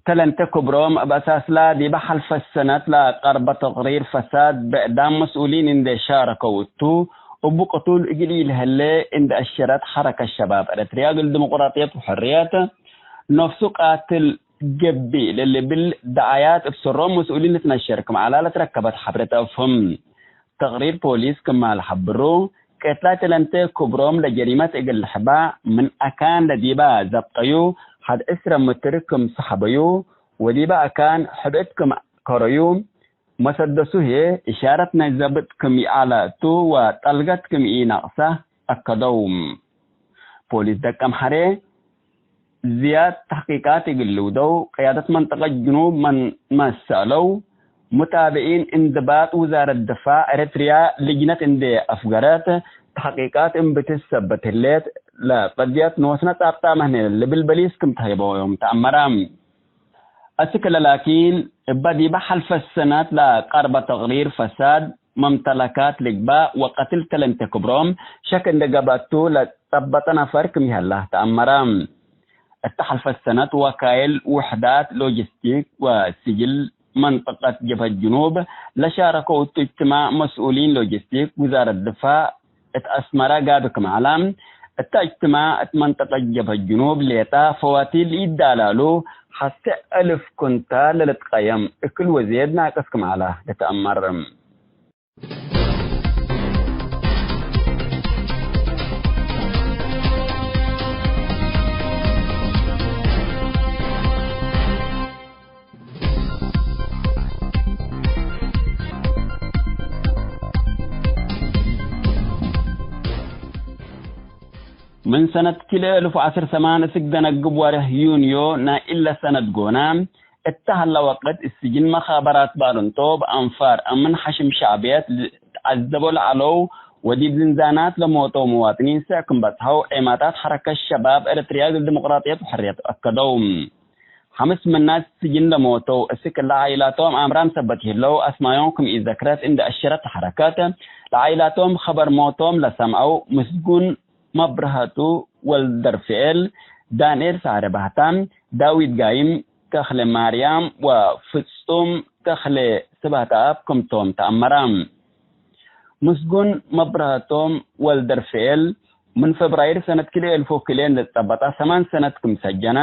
ተለንተ ክብሮም እብ አሳስላ ዲበ ሐልፈት ሰነት ለቀርበ ተቅሪር ፈሳድ ብዕዳም መስኡሊን እንዴ ሻረከው እቱ፣ እቡ ቅቱል እግል ኢልሀሌ እንዴ አሸረት ሐረከት ሸባብ ኤረትርያ እግል ዲሞቅራጥየት ወሕርየት፣ ነፍሱ ቃትል ገብእ ለልብል ደዓያት እብ ሰሮም መስኡሊን ልትነሸር ክም ዐለ ለትረከበት ሐብሬ ተአፍህም። ተቅሪር ፖሊስ ክማል ሐብሩ፣ ቅትላይ ተለንቴ ክብሮም ለጀሪመት እግል ልሕባእ ምን አካን ለዲበ ዘብጠዩ ሐድ ዕስረ ምትር ክም ሰሐበዩ ወዲበ አካን ሕብእት ክም ከረዩ፣ መሰደሱ ህዬ እሻረት ናይ ዘብጥ ክም ይዐለ እቱ ወጠልገት ክም ኢነቅሰ አከደው። ፖሊስ ደቀምሐሬ ዝያድ ተሕቂቃት እግል ልውደው፣ ቅያደት መንጠቀት ጅኑብ መን መሰአለው፣ ሙታብዒን እንድባጥ ውዛረት ድፋዕ ኤረትርያ ልጅነት እንዴ አፍገረት፣ ተሕቂቃት እምብትሰበት ህሌት፣ ለቀድየት ኖስነ ጻብጣ መህኔ ልብል በሊስ ክም ተህይበዮም ተአመረ። አስክለ ላኪን፣ እበ ዲበ ሐልፈት ሰነት ለቀርበ ተቅሪር ፈሳድ መምተለካት ልግባእ ወቀትል ተለንቴ ክብሮም ሸክ እንዴ ገብአቱ ለጸበጠ ነፈር ክም ይሀላ ተአመረ። እተ ሐልፈት ሰነት ወካይል ውሕዳት ሎጂስቲክ ወስጅል መንጠቀት ጀብሀት ጅኑብ ለሻረከው እቱ እጅትማዕ መስኡሊን ሎጂስቲክ ውዛረት ድፋዕ እት አስመረ ጋብእ ክም ዐለ፣ እተ እጅትማዕ እት መንጠቀት ጀብሀት ጅኑብ ሌጠ ፈዋቲል ኢዳላሉ ሐቴ አልፍ ኩንታል ለልትቀየም እክል ወዜድ ናቅስ ክም ዐለ ልትአመር። ምን ሰነት ክልኤ እልፍ ወዐስር ሰማን እስክ ደነግብ ወርሕ ዩንዮ ናይ እለ ሰነት ጎነ፣ እተ ሀለ ወቅት እስጅን መኻበራት ባርንቶ በአንፋር አምን ሐሽም ሸዕብየት ልትዐዘቦ ለዐለው ወዲብ ዝንዛናት ለሞተው መዋጥኒን ስዕ ክም በጽሐው ዔማታት ሐረከት ሸባብ ኤረትርያ እግል ዲሞቅራጥየት ወሕርየት አከደው። ሐምስ ምናት ስጅን ለሞተው እስክ ለዓኢላቶም አምራም ሰበት ህለው አስማዮም ክም ኢዘክረት እንዴ አሸረት ሐረከት፣ ለዓኢላቶም ኸበር ሞቶም ለሰምዐው ምስጉን መብርሀቱ ወልደርፍኤል፣ ዳንኤል ሳዕረ ባህታ፣ ዳዊት ጋይም፣ ተኽለ ማርያም ወፍጹም ተኽለ ስብሐተኣብ ክምቶም ተአመረ። ምስጉን መብርሀቶም ወልደርፍኤል፣ ምን ፈብራይር ሰነት ክልኤ እልፍ ወክልኤ እንዴ ጸበጠ ሰማን ሰነት ክም ሰጀነ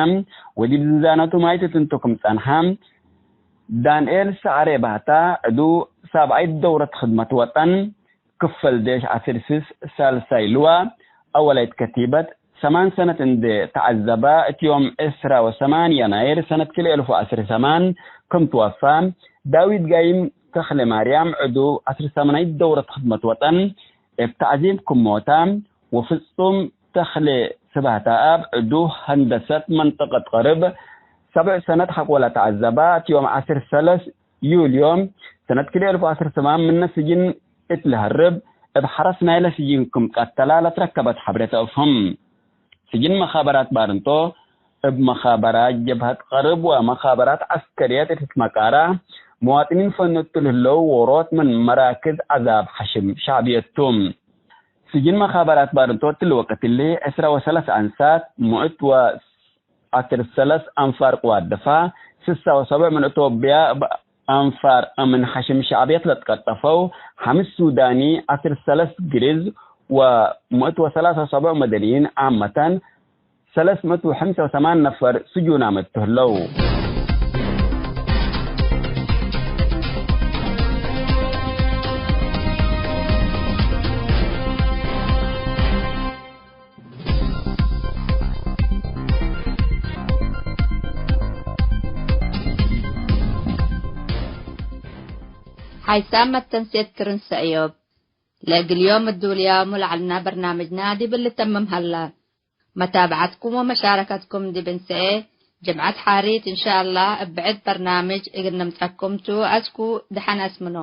ወዲብ ዝንዛነቱ ማይተት እንቱ ክም ጸንሐ፣ ዳንኤል ሳዕረ ባህታ፣ ዕዱ ሳብዓይት ደውረት ክድመት ወጠን፣ ክፈል ዴሽ ዐስር ስስ ሳልሳይ ልዋ፣ አወላይት ከቲበት፣ ሰማን ሰነት እንዴ ተዐዘበ፣ እት ዮም ዕስራ ወሰማን የናይር ሰነት ክልኤ እልፍ ወዐስር ሰማን ክም ትወፋ፣ ዳዊት ጋይም ተኽለ ማርያም፣ ዕዱ ዐስር ሰማናይት ደውረት ክድመት ወጠን፣ እብ ተዕዚብ ክም ሞታ፣ ወፍጹም ተኽሌ ስብሐተኣብ ዕዱ ሀንደሰት መንጠቀት ቀርብ ሰብዕ ሰነት ሐቆለ ተዐዘበ፣ እት ዮም ዐስር ሰለስ ዩልዮ ሰነት ክልኤ እልፍ ወዐስር ሰማን ምነ ስጅን እት ለሀርብ እብ ሐረስ ናይለ ስጅን ክም ቀተላ ለትረከበት ሐብሬ ተአፍህም። ስጅን መኻበራት ባርንቶ እብ መኻበራት ጀብሀት ቀርብ ወመኻበራት ዐስከርየት እት ትትመቃራ መዋጥኒን ፈንቱ ለህለው ዎሮት ምን መራክዝ ዐዛብ ሐሽም ሸዕብየት ቱ። ስጅን መኻበራት ባርንጦት እሊ ወቅት እሊ ዕስራ ወሰለስ አንሳት፣ ምእት ወዐስር ሰለስ አንፋር ቅዋት ድፋዕ፣ ስሳ ወሰብዕ ምን እቶብያ እብ አንፋር እምን ሐሽም ሸዕብየት ለትቀጠፈው፣ ሐምስ ሱዳኒ፣ ዐስር ሰለስ ግሪዝ ወምእት ወሰላሳ ወሰብዕ መደንይን ዓመተን፣ ሰለስ ምእት ወሐምሳ ወሰማን ነፈር ስጁናም እቱ ህለው። ሓይሳም መተንሴት ክርን ሰእዮብ፣ ለእግል ዮም እዱልያሙ ለዐልና በርናምጅና ዲብ ልተምም ሀላ። መታብዐትኩም ወመሻረከትኩም ዲብ እንሰኤ ጅምዐት ሓሪት እንሻአላህ እብ ብዕድ በርናምጅ እግል ንምጸኩም ቱ። አስኩ ደሐን አስምኖ።